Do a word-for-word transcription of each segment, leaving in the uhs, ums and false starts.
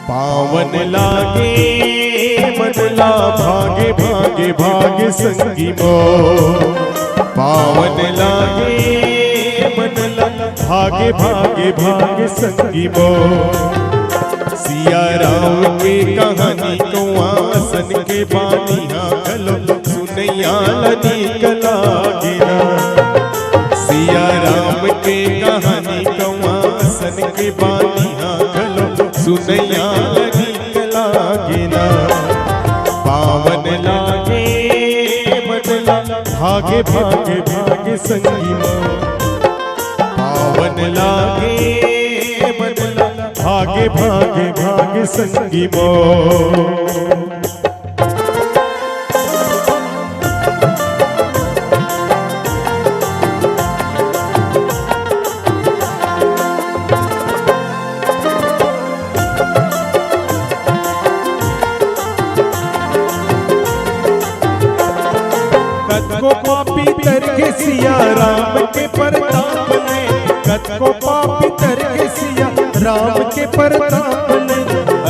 पावन लागे मन ला भागे भागे भागे संगी मोर। पावन लागे मन ला भागे भागे भागे संगी मोर। सिया राम के कहानी कौआ असन के बानी हा घलो सुनैया ला नीक लागे ना। सिया राम के कहानी कौआ असन के बानी हा घलो सुनैया ला नीक लागे ना। पावन लागे मन ला भागे भागे भागे संगी मोर। पावन लागे मन ला भागे भागे भागे संगी मोर। कतको पापी तर के सिया राम के परताप ले, कतको पापी तर के सिया राम के परताप ले।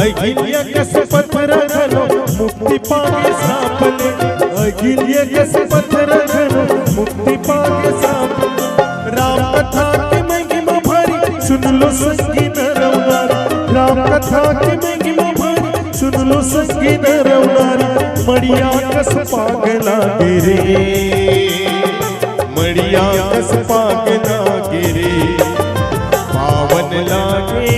अहिल्या कस पथरा घलो मुक्ति पागे साप ले, अहिल्या कस पथरा घलो मुक्ति पागे साप ले। राम कथा के महिमा भारी सुन लो संगी नर अउ नारी। राम कथा के महिमा भारी सुन लो संगी नर अउ नारी। मड़िया कस पाग लागे रे, मड़िया कस पाग लागे रे। पावन लागे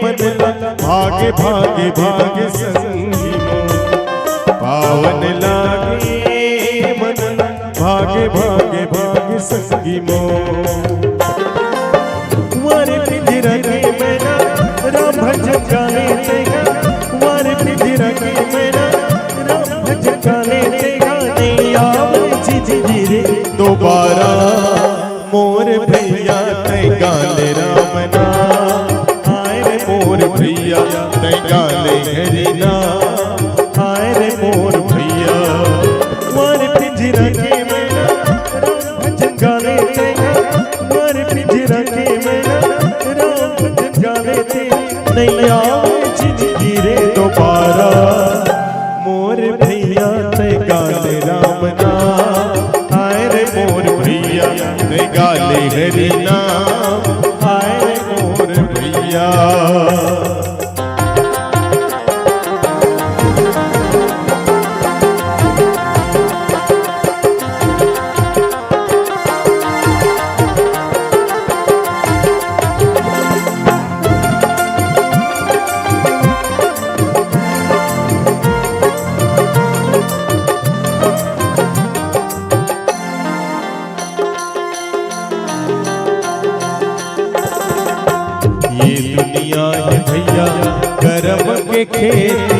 मन ला भागे भागे भागे संगी मोर। पावन लागे मन ला भागे भागे भागे संगी मोर। कुंवर पिंजरा के मैना राम भजन गाने तेगा। कुंवर पिंजरा के मैना राम भजन गाने तेगा। नहीं आवे जिंदगी रे दोबारा मोर भैया तै गा ले राम नाम। हाय रे मोर भैया तै गा ले हरि नाम। हाय रे मोर भैया कुंवर पिंजरा के मैना राम भजन गाने तेगा। कुंवर पिंजरा के मैना राम भजन गाने तेगा। नहीं आवे जिंदगी रे दोबारा मोर भैया तै गा ले राम नाम। हाय रे मोर भैया तै गा ले हरि नाम। हाय रे मोर भैया। ये दुनिया हे भैया करम के खेती,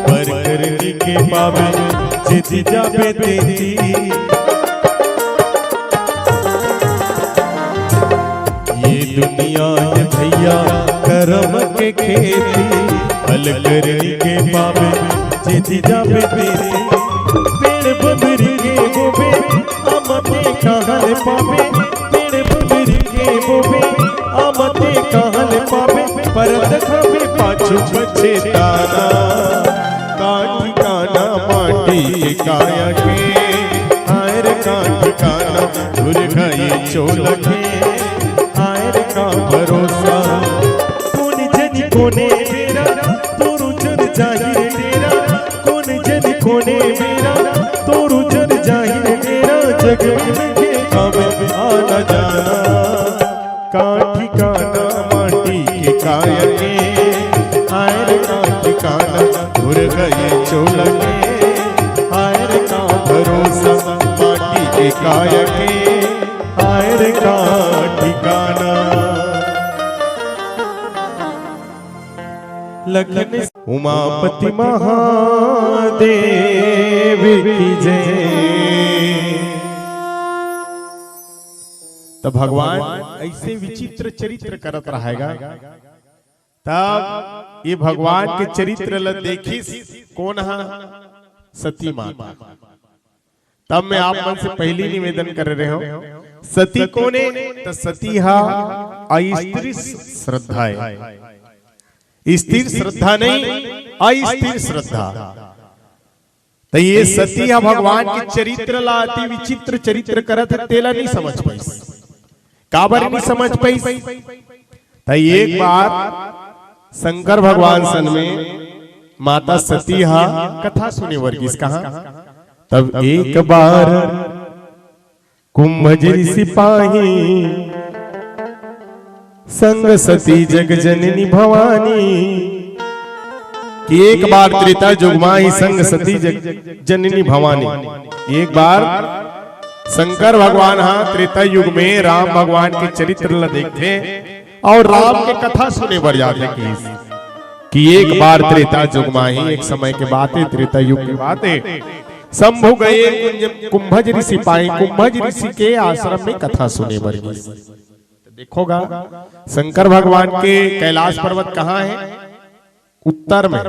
पर करनी के पावे जेती जाबे तेती। ये दुनिया हे भैया करम के खेती, फल करनी के पावे जेती जाबे तेती। पेड़ बबरी के बोबे, आमते कहाँ ले पाबे? पेड़ बबरी के बोबे, आमते कहाँ ले पाबे? परत खाबे पाछू पछेताना, का ठिकाना माटी के काया के। हाय रे का ठिकाना धुर गई चोला के। हाय रे का भरोसा कोन जनी कोने बेरा, तोरू जन जाहिर डेरा। कोन जनी कोने बेरा, तोरू जन जाहिर डेरा। जग में के काम आना जाना, का ठिकाना माटी के काया के। हाय रे का ठिकाना धुर गई चोला के। हाय रे का भरोसा माटी के काया के। हाय रे का ठिकाना। लखन उमापति महादेव की जय। तो भगवान ऐसे विचित्र चरित्र करत रहेगा। तब ये भगवान के चरित्र ल देखिस कोन हा? सती माता। तब मैं आप मन से पहली निवेदन कर रहे हूं, सती कोने? तो सती हा स्त्री श्रद्धा है। स्थिर श्रद्धा नहीं, अस्थिर श्रद्धा। त ये सती ह भगवान के चरित्र ला अति विचित्र चरित्र करत हे, तेला नहीं समझ पाइस। काबर नहीं समझ पाइस? त एक बार शंकर भगवान सन में माता सती ह कथा सुने बर गिस। कहाँ? तब एक बार कुंभज ऋषि पाही, संग सती जग जननी भवानी। कि एक बार त्रेता युग माही, संग सती जग जननी भवानी। एक बार शंकर भगवान हा त्रेता युग में राम भगवान के चरित्र ला देखथे अउ राम के कथा सुने बर जाथे कि, कि एक बार त्रेता युग माही, एक समय के बात हे, त्रेता युग के बात हे, शंभु गए कुंज कुंभज ऋषि पाई, कुंभज ऋषि के आश्रम में कथा सुने बर गिस। त देखो गा, शंकर भगवान के कैलाश पर्वत कहाँ हे? उत्तर में,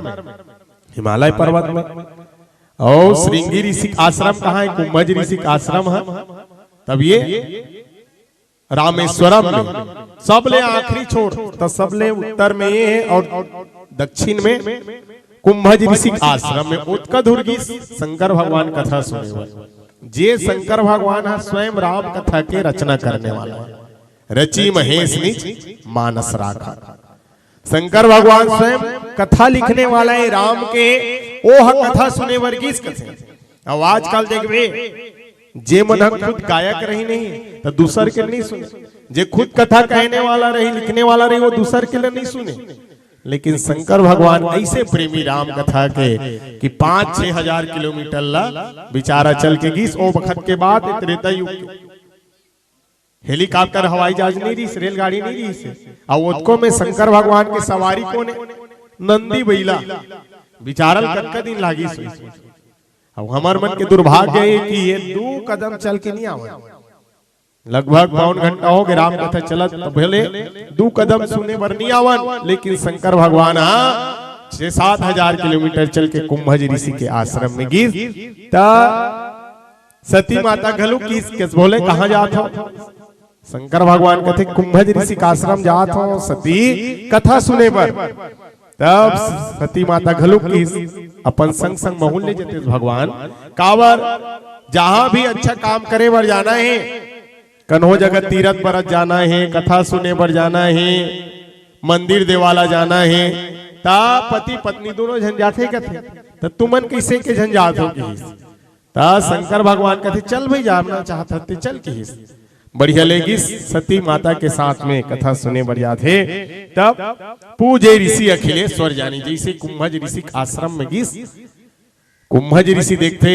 हिमालय पर्वत में। अउ श्रृंगी ऋषि के आश्रम कहाँ हे? कुंभज ऋषि के आश्रम हे। तब ये रामेश्वरम में सबले आखिरी छोर, त सबले उत्तर में ये हे अउ दक्षिण में कुंभज ऋषि के आश्रम में। ओतका दूर गिस शंकर भगवान कथा सुने बर। जे शंकर भगवान ह स्वयं राम कथा के रचना करने वाला हे, रचि महेश निज मानस राखा। शंकर भगवान स्वयं कथा लिखने वाला हे राम के, ओ ह कथा सुने बर गिस कथे। अउ आजकल देखबे, जे मन ह खुद गायक रहिन नहीं, त दूसर के नहीं सुने। जे खुद कथा कहने वाला रही, लिखने वाला रही, वो दूसर के लिए नहीं सुने। लेकिन शंकर भगवान ऐसे प्रेमी राम कथा के कि पाँच छह हजार किलोमीटर ला बिचारा चल के गिस। ओ बखत के बात, त्रेता युग के। हेलीकॉप्टर, हवाई जहाज नहीं रहिस, रेलगाड़ी नहीं रहिस। अउ ओतको में शंकर भगवान के सवारी कोन हे? नंदी बइला। बिचारल कतका दिन लागिस। अउ हमर मन के दुर्भाग्य हे कि ये दू कदम चल के नहीं आवन। लगभग पौन घंटा हो गे राम कथा चलत, त भले दू कदम सुने बर नहीं आवन, लेकिन शंकर भगवान हा छह सात हजार किलोमीटर चल के कुंभज ऋषि के आश्रम में गिस। त सती माता घलो किस, किस बोले, "कहाँ जात हो?" शंकर भगवान कथे, "कुंभज ऋषि के आश्रम जात हो सती, कथा सुने बर।" तब सती माता घलो किस, अपन संग संग महूँ ल ले जतेस भगवान, काबर जहाँ भी अच्छा काम करे बर जाना हे, कन्हो जगह तीरथ बरत जाना हे, कथा सुने बर जाना हे, मंदिर देवाला जाना हे, त पति पत्नी दोनों झन जाथे कथे, त तुमन कइसे के झन जात हो किहिस। त शंकर भगवान कथे, "चल भई, जाना चाहत हस ते चल," किहिस। बढ़िया ले गिस, सती माता के साथ में कथा सुने बर जाथे। तब पूजे ऋषि अखिलेश्वर जानी, जइसे कुंभज ऋषि के आश्रम में गिस, कुंभज ऋषि देखथे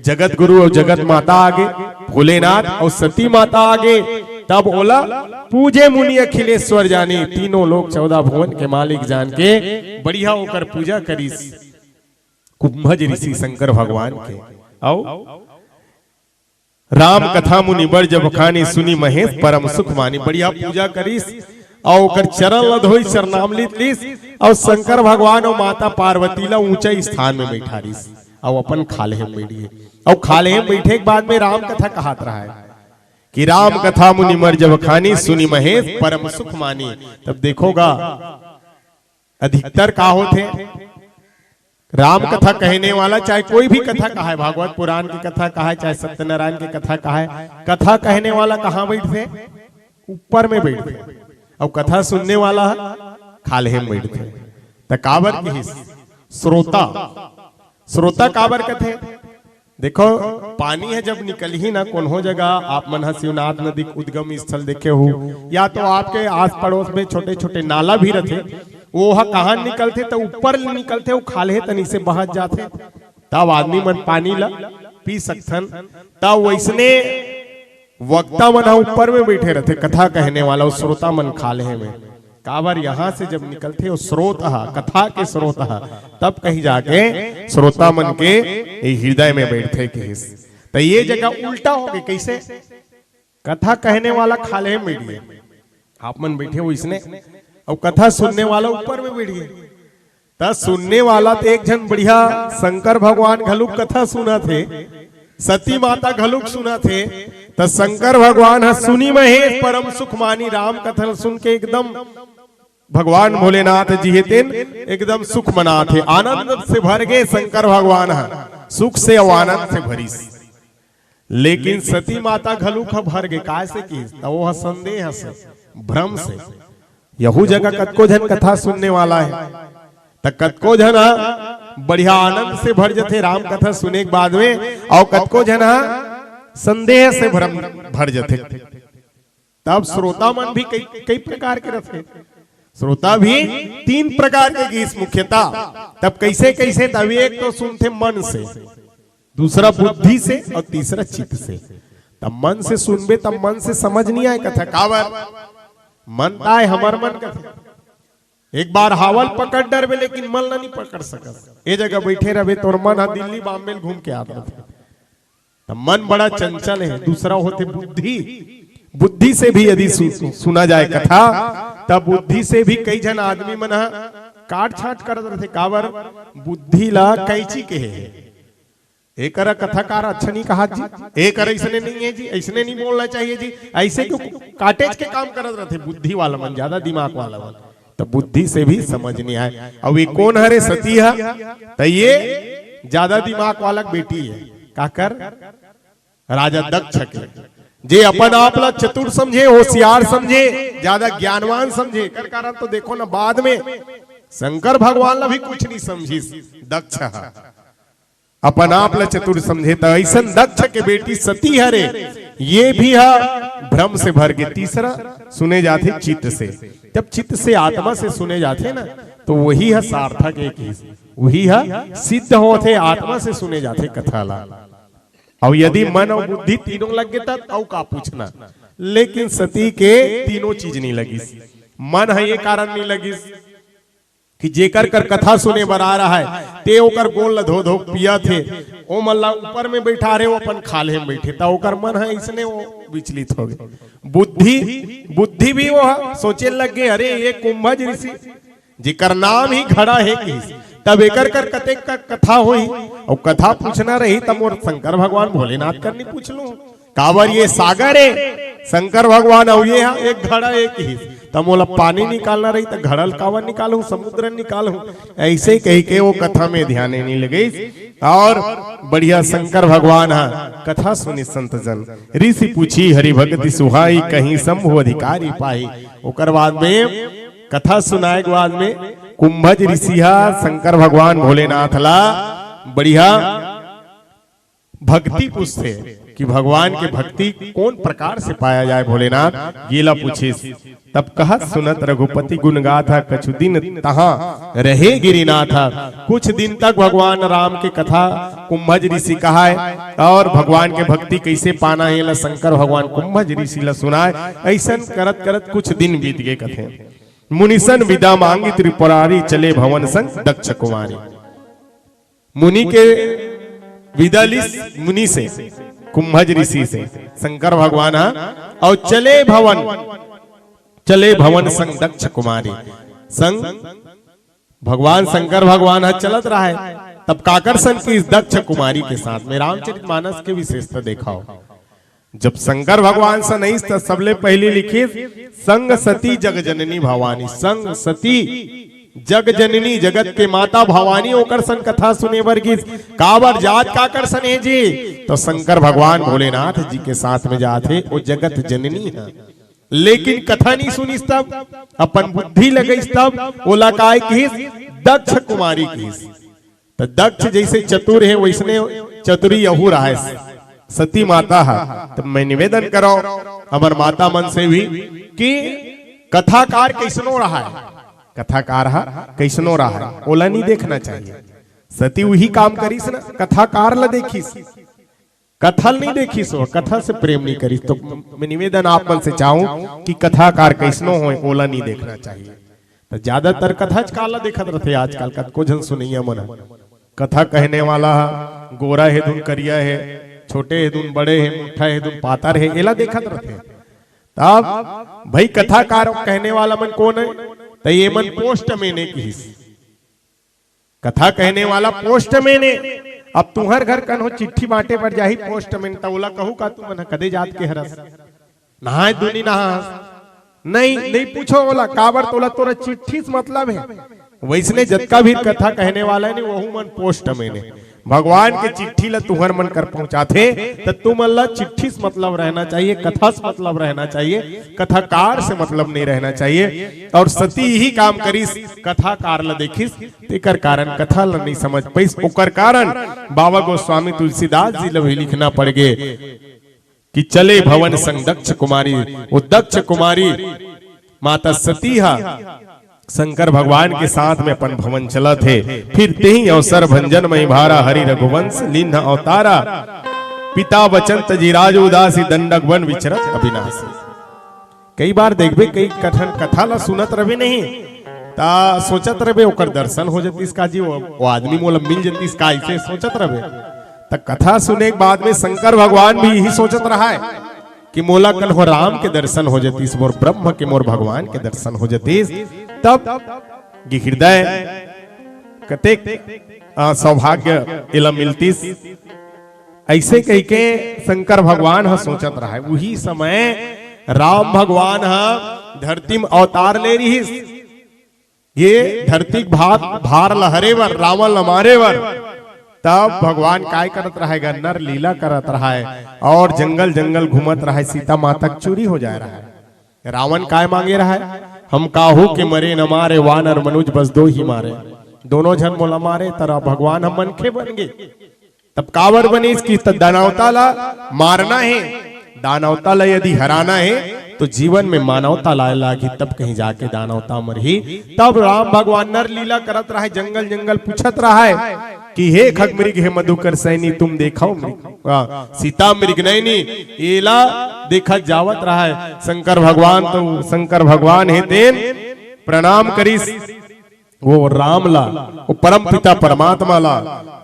जगत गुरु अउ जगत माता आगे, भोलेनाथ अउ सती माता आगे, तब ओला पूजे मुनि अखिलेश्वर जानी, तीनों लोक चौदह भुवन के मालिक जान के बढ़िया ओकर पूजा करिस कुंभज ऋषि शंकर भगवान के। अउ राम कथा मुनि बर जब खानी, सुनि महेश परम सुख मानी। बढ़िया पूजा करिस अउ ओकर चरण ल धोइस, चरणामृत लिस अउ शंकर भगवान अउ माता पार्वती ल ऊंचा स्थान में बइठारिस अउ अपन खाल्हे में बइठ गे। अउ खाल्हे में बइठे के बाद में राम कथा कहत रहय कि राम कथा मुनि बर जब खानी, सुनि महेश परम सुख मानी। तब देखो गा, अधिकतर का होथे, राम कथा कहने वाला, चाहे कोई भी कथा कहाय, भागवत पुराण की कथा कहाय, चाहे सत्यनारायण की कथा कहाय, कथा कहने वाला कहाँ बइठथे? ऊपर में बइठथे। अउ कथा सुनने वाला ह खाल्हे में बइठथे। त काबर किहिस? श्रोता। श्रोता काबर कथे? देखो, पानी ह जब निकलही ना कोनो जगह, आप मन ह शिवनाथ नदी के उद्गम स्थल देखे हो, या तो आपके आस पड़ोस में छोटे-छोटे नाला भी रथे, वो ह कहाँ निकलथे, त ऊपर ले निकलथे, वो खाल्हे तनी से बहत जाथे, तब आदमी मन पानी ला पी सकथन। त वइसने वक्ता मन ह ऊपर में बइठे रथे, कथा कहने वाला, अउ श्रोता मन खाल्हे में। काबर यहाँ से जब निकलथे वो स्रोत ह, कथा के स्रोत ह, तब कहीं जाके श्रोता मन के हृदय में बइठथे किहिस। त ये जगह उल्टा हो गे, कइसे? कथा कहने वाला खाल्हे में बइठ गे, आप मन बइठे हो इसने, अउ कथा सुनने वाला ऊपर में बइठ गे। त सुनने वाला त एक झन बढ़िया शंकर भगवान घलुक कथा सुनत हे, सती माता घलुक सुनत हे। त शंकर भगवान ह सुनि महेश परम सुख मानी, राम कथा ल सुन के एकदम भगवान भोलेनाथ जी हे तेन एकदम सुख मनात हे, आनंद से भर गे शंकर भगवान ह, सुख से अउ आनंद से भरिस। लेकिन सती माता घलुक ह भर गे, काय से किहिस? त वो ह संदेह से, भ्रम से। यहू जगह कतको झन कथा सुनने वाला हे, त कतको झन ह बढ़िया आनंद से भर जथे राम कथा सुने के बाद में, अउ कतको झन ह संदेह से भ्रम भर जथे। तब श्रोता मन भी कई, कई प्रकार के रथे। श्रोता भी तीन प्रकार के गिस मुख्यतः। तब कैसे, कैसे? तब एक तो सुनथे मन से, दूसरा बुद्धि से अउ तीसरा चित्त से। तब मन से सुनबे, तब मन से समझ नहीं आय कथा। काबर? मन त आय, हमर मन कथे। एक बार हावल पकड़ डरबे, लेकिन मन ला नहीं पकड़ सकस। ए जगह बैठे रहबे, तोर मन ह दिल्ली, बॉम्बे ल घूम के आत रथे। त मन बड़ा चंचल हे। दूसरा होथे बुद्धि। बुद्धि से भी यदि सु-, सु-, सुना जाय कथा, तब बुद्धि से भी कई झन आदमी मन ह काट छाट करत रथे। काबर? बुद्धि ला कैंची केहे हे। एकर कथाकार अच्छा नहीं कहा जी, एकर ऐसने नहीं है जी, ऐसने नहीं बोलना चाहिए जी, ऐसे क्यों? काटेच के काम करत रथे बुद्धि वाला मन, ज्यादा दिमाग वाला मन। त बुद्धि से भी समझ नहीं आय। अउ ये कोन हरे? सती ह। त ये ज्यादा दिमाग वाला के बेटी हे। काकर? राजा दक्ष के। जे अपन आप ला चतुर समझे, होशियार समझे, ज्यादा ज्ञानवान समझे, एकर कारण तो देखो ना, बाद में शंकर भगवान ला भी कुछ नहीं समझिस दक्ष ह। अपन आप ला चतुर समझे, त अइसन दक्ष के बेटी सती हरे, ये भी ह भ्रम से भर गे। तीसरा सुने जाथे चित्त से। जब चित्त से, आत्मा से सुने जाथे ना, तो वही ह सार्थक एक ही, वही ह सिद्ध होथे, आत्मा से सुने जाथे कथा ला। अउ यदि मन अउ बुद्धि तीनों लग गे, तब अउ का पूछना। लेकिन सती के तीनों चीज नहीं लगिस। मन ह ये कारण नहीं लगिस कि जेकर कर कथा सुने बर आ रहा है, ते ओकर गोड़ ल धो धो पियत हे, ओ मन ला ऊपर में बैठा रहे, वो अपन खाल्हे में बैठे, त ओकर मन ह इसने वो विचलित हो गे। बुद्धि, बुद्धि भी वो ह सोचे लग गे, "अरे, ये कुंभज ऋषि, जेकर नाम ही घड़ा हे," किहिस, "तब एकर कर कतेक क-, कथा होही?" अउ कथा पूछना रही, त मोर शंकर भगवान भोलेनाथ कर नहीं पूछ लूं। काबर ये सागर हे, शंकर भगवान, अउ ये ह एक घड़ा हे किहिस, त मोला पानी निकालना रही त घड़ा ल काबर निकालहूं, समुद्र ल निकालहूं। ऐसे कहि के वो कथा में ध्यान नहीं लगइस। अउ बढ़िया शंकर भगवान ह कथा सुनिस संत जन। ऋषि पूछी हरि भक्ति सुहाई, कहीं शंभु अधिकारी पाई। ओकर बाद में, कथा सुनाए के बाद में कुंभज ऋषि ह शंकर भगवान भोलेनाथ ला बढ़िया भक्ति पूछथे कि भगवान के भक्ति कोन प्रकार से पाया जाय भोलेनाथ, ये ला पूछिस। तब कहत सुनत रघुपति गुण गाथा, कछु दिन तहाँ रहे गिरिनाथा। कुछ दिन तक भगवान राम के कथा कुंभज ऋषि कहाय अउ भगवान के भक्ति कैसे पाना हे, ला शंकर भगवान कुंभज ऋषि ला सुनाय। अइसन करत करत कुछ दिन बीत गे कथे। मुनिसन विदा मांगी त्रिपुरारी, चले भवन संग दक्ष कुमारी। मुनि के विदा लिस मुनि से, कुंभज ऋषि से, शंकर भगवान ह, अउ चले भवन, चले भवन संग दक्ष कुमारी। संग भगवान शंकर भगवान ह चलत रहा है, तब काकर संग किहिस? दक्ष कुमारी के साथ में। रामचरितमानस के विशेषता देखव। जब शंकर भगवान संग अइस, त सबले पहिली लिखिस, "संग सती जग जननी भवानी।" संग सती जग जननी, जगत के माता भवानी ओकर संग कथा सुने बर गिस। काबर, जात काकर संग हे जी? त शंकर भगवान भोलेनाथ जी के साथ में जात हे, वो जगत जननी ह। लेकिन कथा नहीं सुनिस तब, अपन बुद्धि लगइस तब, ओला काय किहिस? दक्ष कुमारी किहिस। त दक्ष जइसे चतुर हे, वइसने चतुरी यहू रहय सती माता ह। त मैं निवेदन करव हमर माता मन से भी कि कथाकार कइसनो रहय, कथाकार ह कइसनो रहय, ओला नहीं देखना चाहिए। सती उही काम करिस ना, कथाकार ला देखिस, कथा ल नहीं देखिस हो, कथा से प्रेम नहीं करिस। तो मैं निवेदन आप मन से चाहूं कि कथाकार कइसनो होय, ओला नहीं देखना चाहिए। त ज्यादातर कथाच काला देखत रथे आजकल, कतको झन सुनइया मन ह। कथा कहने वाला ह, गोरा हे धुन करिया हे, छोटे हे धुन बड़े हे, मुट्ठा हे धुन पातर हे, एला देखत रथे। तब भाई, कथाकार कहने वाला मन कोन हे? त ये मन पोस्टमैन हे किहिस। कथा कहने वाला पोस्टमैन हे। अब तुंहर घर कन्हो चिट्ठी बांटे बर जाही पोस्टमैन, त ओला कहू का तुमन ह कदे जात के हरस? नहाय दुनी नहास। नहीं, नहीं पूछो ओला, काबर तोला तोरा चिट्ठी से मतलब हे। वैसने जतका भी कथा कहने वाला हे ने, वहू मन पोस्ट में ने भगवान के चिट्ठी ला तुहर मन कर पहुंचाथे, त तुमन ला चिट्ठी से मतलब रहना चाहिए, कथा से मतलब रहना चाहिए, कथाकार से मतलब नहीं रहना चाहिए। और सती यही काम करिस, कथाकार ला देखिस, तेकर कारण कथा ला नहीं समझ पाइस। ओकर कारण बाबा गोस्वामी तुलसीदास जी ला भी लिखना पड़ गे कि चले भवन संग दक्ष कुमारी, वो दक्ष कुमारी माता सती हा शंकर भगवान के साथ में अपन भवन चलत हे। फिर तेहि अवसर भंजन मई भारा, हरि रघुवंश लीन्ह अवतारा। पिता वचन तजि राज उदासी, दंडक वन विचरत अविनाशी। कई बार देखबे, कई कठन कथा ला सुनत रहिबे नहीं, ता सोचत रहिबे, ओकर दर्शन हो जतिस का जी, वो, वो आदमी मोला मिल जतिस का, ऐसे सोचत रहिबे। त कथा सुने के बाद में शंकर भगवान भी यही सोचत रहा है कि मोला कन्हो राम के दर्शन हो जतिस, मोर ब्रह्म के, मोर भगवान के दर्शन हो जतिस, तब ये हृदय कतेक, आ, सौभाग्य एला मिलतिस। ऐसे कहिके शंकर भगवान ह सोचत रहा है। उही समय राम भगवान ह धरती में अवतार ले रिहिस। ये धरती के भार, भार ल हरे बर, रावण ल मारे बर, तब भगवान काय करत रहा है, नर लीला करत रहा है और जंगल जंगल घूमत रहा है, सीता माता के चोरी हो जाए रहा है। रावण काय मांगे रहा है, हम काहू के मरे न मारे, वानर मनुज बस दो ही मारे, दोनों झन मोला मारे, तरा भगवान हम मनखे बन गे। तब काबर बनिस कि त दानवता ला मारना हे, दानवता ला यदि हराना हे, तो जीवन में मानवता लाए लागी, तब कहीं जाके दानवता मरही। तब राम भगवान नर लीला करत रहे, जंगल जंगल पूछत रहे कि हे खग मृग, हे मधुकर सैनी, तुम देखो मृग, आ, सीता मृग नैनी, एला देखत जावत रहे। शंकर भगवान तो शंकर भगवान हे, तेन प्रणाम करिस। वो राम ला, वो परम पिता परमात्मा ला,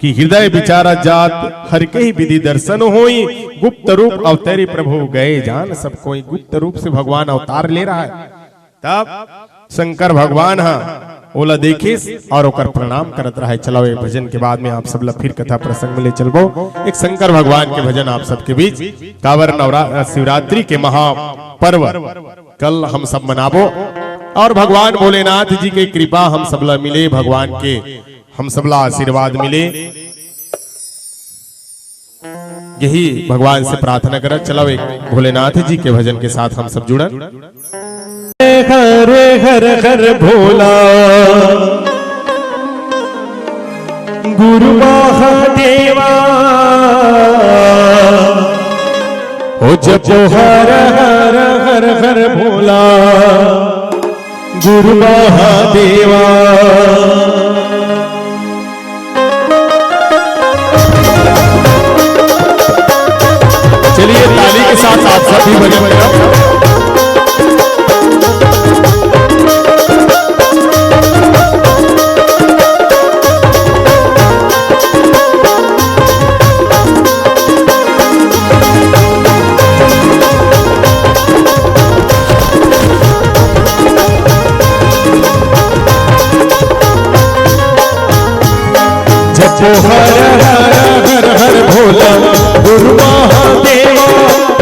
कि हृदय विचारा जात, हर के ही विधि दर्शन होई, गुप्त रूप अवतरी प्रभु गए जान सब कोई। गुप्त रूप से भगवान अवतार ले रहा है। तब शंकर भगवान हा ओला देखिस और ओकर प्रणाम करत रहा है। चलो, ये भजन के बाद में आप सब ला फिर कथा प्रसंग में ले चलबो। एक शंकर भगवान के भजन आप सबके बीच, काबर नवरा-, शिवरात्रि के महापर्व कल हम सब मनाबो और भगवान भोलेनाथ जी के कृपा हम सबला मिले, भगवान के हम सबला आशीर्वाद मिले, यही भगवान से प्रार्थना करत। चलो, एक भोलेनाथ जी के भजन के साथ हम सब जुड़न। हरे हर हर भोला गुरु महादेवा, हो जपो हर हर हर हर भोला गुरु महादेवा। चलिए, ताली के साथ आप सभी भजन करो। जपो हर हर हर हर भोला गुरु महादेवा।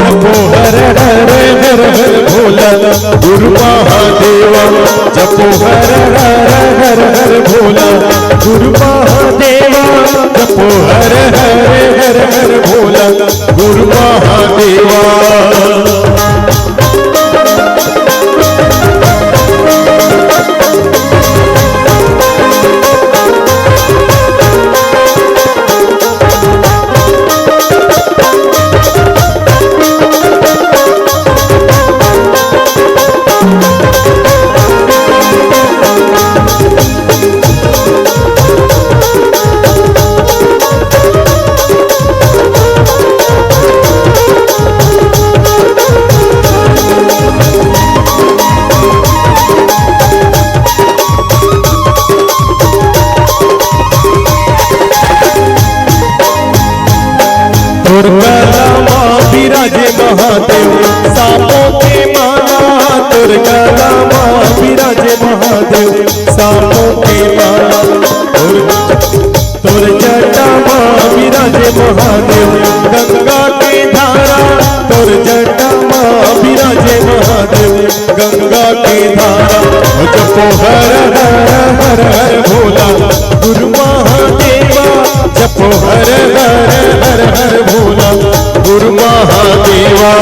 जपो हर हर हर हर भोला गुरु महादेवा। जपो हर हर हर हर भोला गुरु महादेवा। जपो हर हर हर हर भोला गुरु महादेवा। तोर गला मा बिराजे महादेव, सापों के माला। तोर गला मा बिराजे महादेव, सापों के माला। तोर, तोर जटा मा बिराजे महादेव, गंगा के धारा। तोर जटा मा बिराजे महादेव, गंगा के धारा, जपो हर हर हर हर भोला, गुरु महादेवा, जपो हर हर हर हर भोला, गुरु महादेवा।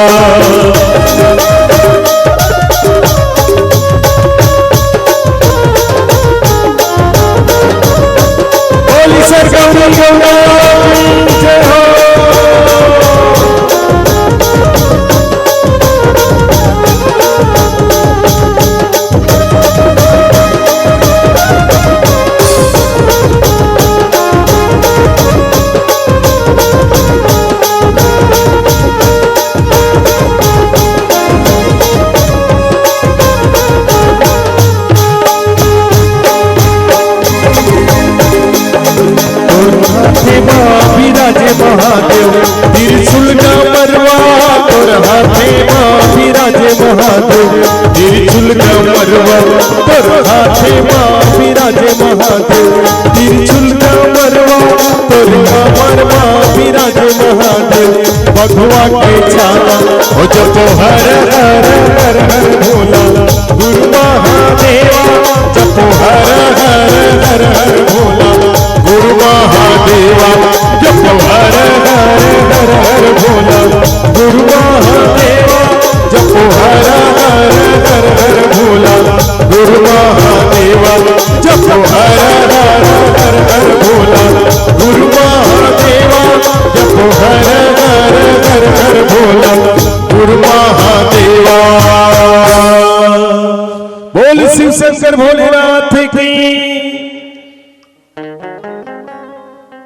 बोल सर गौरी गौरा की जय हो। तोर हाथे मा विराजे महादेव, त्रिशूल डमरुआ। तोर हाथे मा विराजे महादेव, त्रिशूल डमरुआ। तोर हाथे मा विराजे महादेव, त्रिशूल डमरुआ। तोर कमर मा विराजे महादेव, बघवा के छाला। ओ जपो हर हर हर हर भोला, गुरु महादेवा। जपो हर हर हर हर भोला, गुरु महादेवा। जपो हर हर हर हर भोला, गुरु महादेवा। जपो हर हर हर हर भोला, गुरु महादेवा। जपो हर हर हर हर भोला, गुरु महादेवा। जपो हर हर हर हर भोला, गुरु महादेवा। बोल शिव शंकर भोलेनाथ की।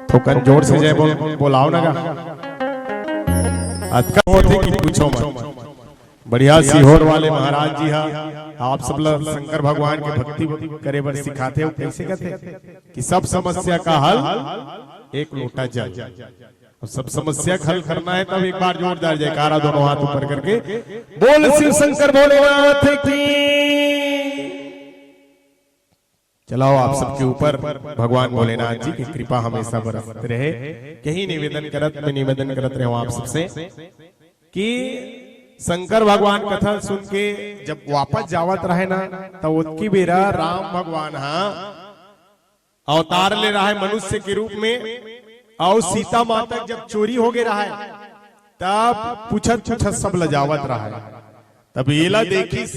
थोकन जोर से जय बोल, बोलाओ ना गा। अतका होथे कि पूछो मत। बढ़िया सीहोर वाले महाराज जी हा, आप सब ला शंकर भगवान के भक्ति करे बर सिखाथे। वो कैसे कहते कि सब समस्या का हल एक लोटा जल। अब सब समस्या का हल करना है, तब एक बार जोरदार जयकारा, दोनों हाथ ऊपर करके बोल शिव शंकर भोलेनाथ की। चलाओ, आप सबके ऊपर भगवान भोलेनाथ जी की कृपा हमेशा बरसत रहे। यही निवेदन करत, मैं निवेदन करत रहूं आप सबसे कि शंकर भगवान कथा सुन के जब वापस जावत रहे ना, तो ओतकी बेरा राम भगवान हा अवतार ले रहे मनुष्य के रूप में, और सीता माता जब चोरी हो गए रहे, तब पूछत पूछत सब लजावत रहे। तब एला देखिस,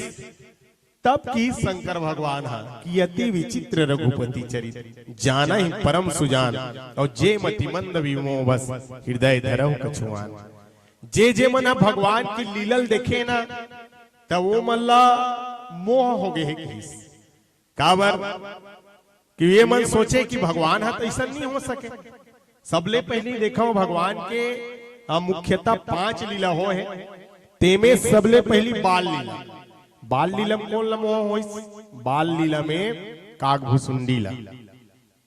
तब की शंकर भगवान हा कि अति विचित्र रघुपति चरित, जानहि परम सुजान, और जे मति मंद विमोह बस, हृदय धरहु कछुआन। जे जे मन ह भगवान की लीलल देखे ना, त वो मन ला मोह हो गए हे कहिस। काबर कि ये मन सोचे कि भगवान ह तो ऐसा नहीं हो सके। सबले पहली देखो भगवान के, आ, मुख्यतः पांच लीला हो है। तेमे सबले पहली बाल लीला। बाल लीला में कौन ला मोह होइस? बाल लीला में काग भुसुंडी ला।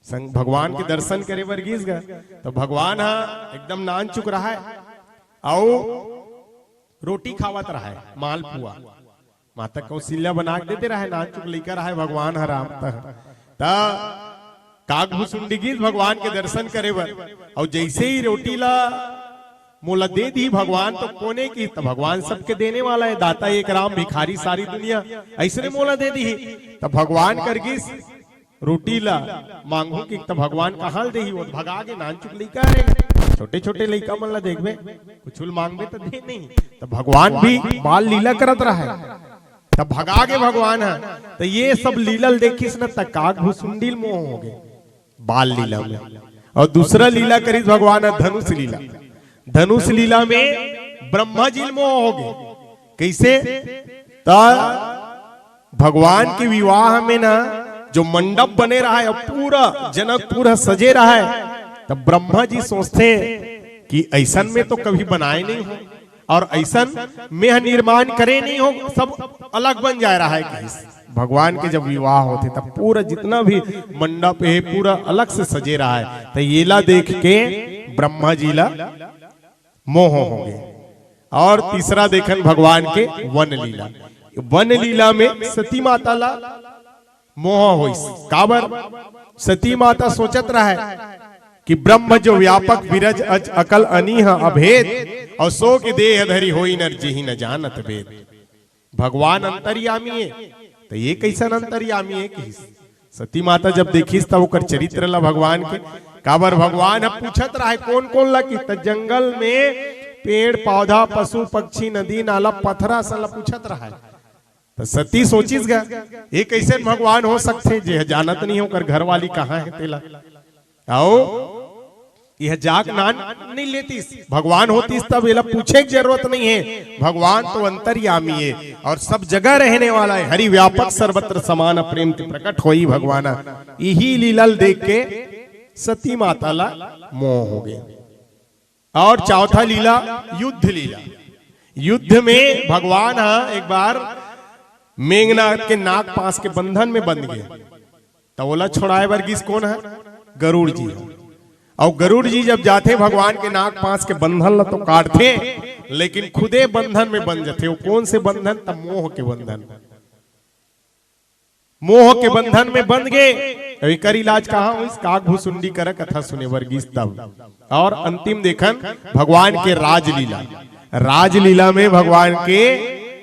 संग भगवान के दर्शन करे बर गिस गा, तो भगवान हा एकदम नान चुक रहा है, अउ रोटी खावत रहा है, मालपुआ। माता कौशल्या बना के देते रहे, नान चुक लइका रहे भगवान ह राम त। त काग भुसुंडी गिस भगवान के दर्शन करे बर, अउ जैसे ही रोटी ला मोला दे दी भगवान, तो कोने की, त भगवान सबके देने वाला है, दाता एक राम भिखारी सारी दुनिया, ऐसने मोला दे दी। त भगवान कर गिस रोटी ला मांगहूं कि त भगवान कहाँ ल देही, वो भगा के नानचुक लइका है, छोटे छोटे लइका मन ला देखबे, कुछ ल मांगबे त दे नहीं। त भगवान भी बाल लीला करत रहा है, त भगा के भगवान है। त ये सब लीला ल देखिस न, त काग भुसुंडी ल मोह हो गए बाल लीला में। और दूसरा लीला करिस भगवान है धनुष लीला। धनुष लीला में ब्रह्मा जी ल मोह हो गए। कैसे? त भगवान के विवाह में ना, जो मंडप बने रहा है, पूरा जनकपुर ह सजे रहा है, तब ब्रह्मा जी सोचते कि ऐसन में तो कभी बनाए नहीं हो, और ऐसन में ह निर्माण करे नहीं हो, सब अलग बन जाए रहा है। कि भगवान के जब विवाह होते, तब पूरा जितना भी मंडप है, पूरा अलग से सजे रहा है। तो येला देख के ब्रह्मा जी ला मोह हो गए। और तीसरा देखन भगवान के वन लीला। वन लीला में सती माता ला मोह होइस। काबर? सती माता सोचत रहे कि ब्रह्म जो व्यापक, विरज अज अकल अनीह अभेद, और सो के देह धरी होई नर जेहि न जानत वेद। भगवान अंतर्यामी हे, त ये कइसन अंतर्यामी हे किहिस। सती माता जब देखिस, तब ओकर चरित्र ला भगवान के, काबर भगवान ह पूछत रहय कोन कोन ला, कि त जंगल में पेड़ पौधा, पशु पक्षी, नदी नाला, पथरा सन ला पूछत रहय। त सती सोचिस गा, ये कइसन भगवान हो सकथे, जे ह जानत नइ हे ओकर घरवाली कहाँ हे तेला। अउ यह जाग नान नइ लेतिस, भगवान होतिस तब एला पूछे के जरूरत नइ हे। भगवान तो अंतर्यामी हे अउ सब जगह रहने वाला हे। हरि व्यापक सर्वत्र समान, प्रेम ते प्रकट होई भगवान। इही लीला ल देख के सती माता ला मोह हो गे। अउ चौथा लीला, युद्ध लीला। युद्ध में भगवान ह एक बार मेघनाथ के नाग पास के बंधन में बंध गे, त ओला छोड़ाए बर गिस कोन ह? गरुड़ जी ह। अउ गरुड़ जी जब जाथे भगवान के नाग पास के बंधन ल तो काटथे, लेकिन खुदे बंधन में बंध जथे। वो कोन से बंधन? त मोह के बंधन। मोह के बंधन में बंध गे। अब एकर इलाज कहाँ होइस? काग भुसुंडी करा कथा सुने बर गिस तब। अउ अंतिम देखन भगवान के राजलीला। राजलीला में भगवान के,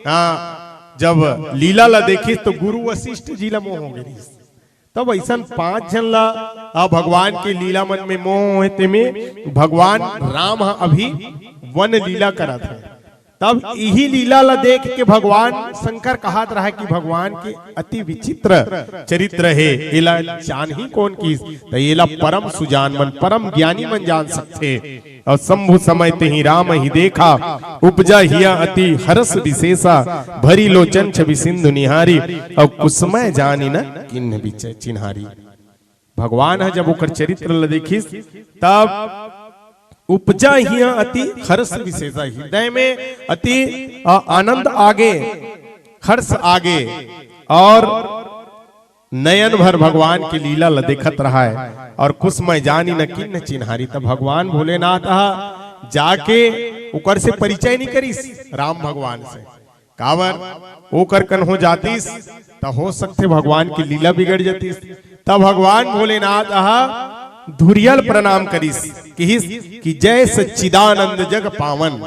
हाँ, जब लीला ला देखिस तो गुरु वशिष्ठ जी ला मोह हो गे रिहिस। तब अइसन पांच झन ला, आ, भगवान के लीला मन में मोह हे, तेमे भगवान राम ह अभी वन लीला करत हे। तब इही लीला ला देख के भगवान शंकर कहत रहय कि भगवान के अति विचित्र चरित्र हे, एला जानही कोन किहिस? त एला परम सुजान मन, परम ज्ञानी मन जान सकथे। अउ शंभु समय तेहि राम ही देखा, उपजा हिया अति हरष विशेषा, भरी लोचन छवि सिंधु निहारी, अउ कुसमय जानि न किन्ह बिच चिन्हारी। भगवान ह जब ओकर चरित्र ल देखिस, तब उपजा हिया अति हरष विशेषा, हृदय में अति, अ, आनंद आगे, हर्ष आगे, अउ नयन भर भगवान के लीला ल देखत रहय, अउ कुसमय जानि न किन्ह चिन्हारी। तब भगवान भोलेनाथ ह जाके ओकर से परिचय नइ करिस, राम भगवान से। काबर? ओकर कन्हो जातिस, त हो सकथे भगवान के लीला बिगड़ जातिस। तब भगवान भोलेनाथ ह धुरिया ल प्रणाम करिस, किहिस कि जय सच्चिदानंद जग पावन,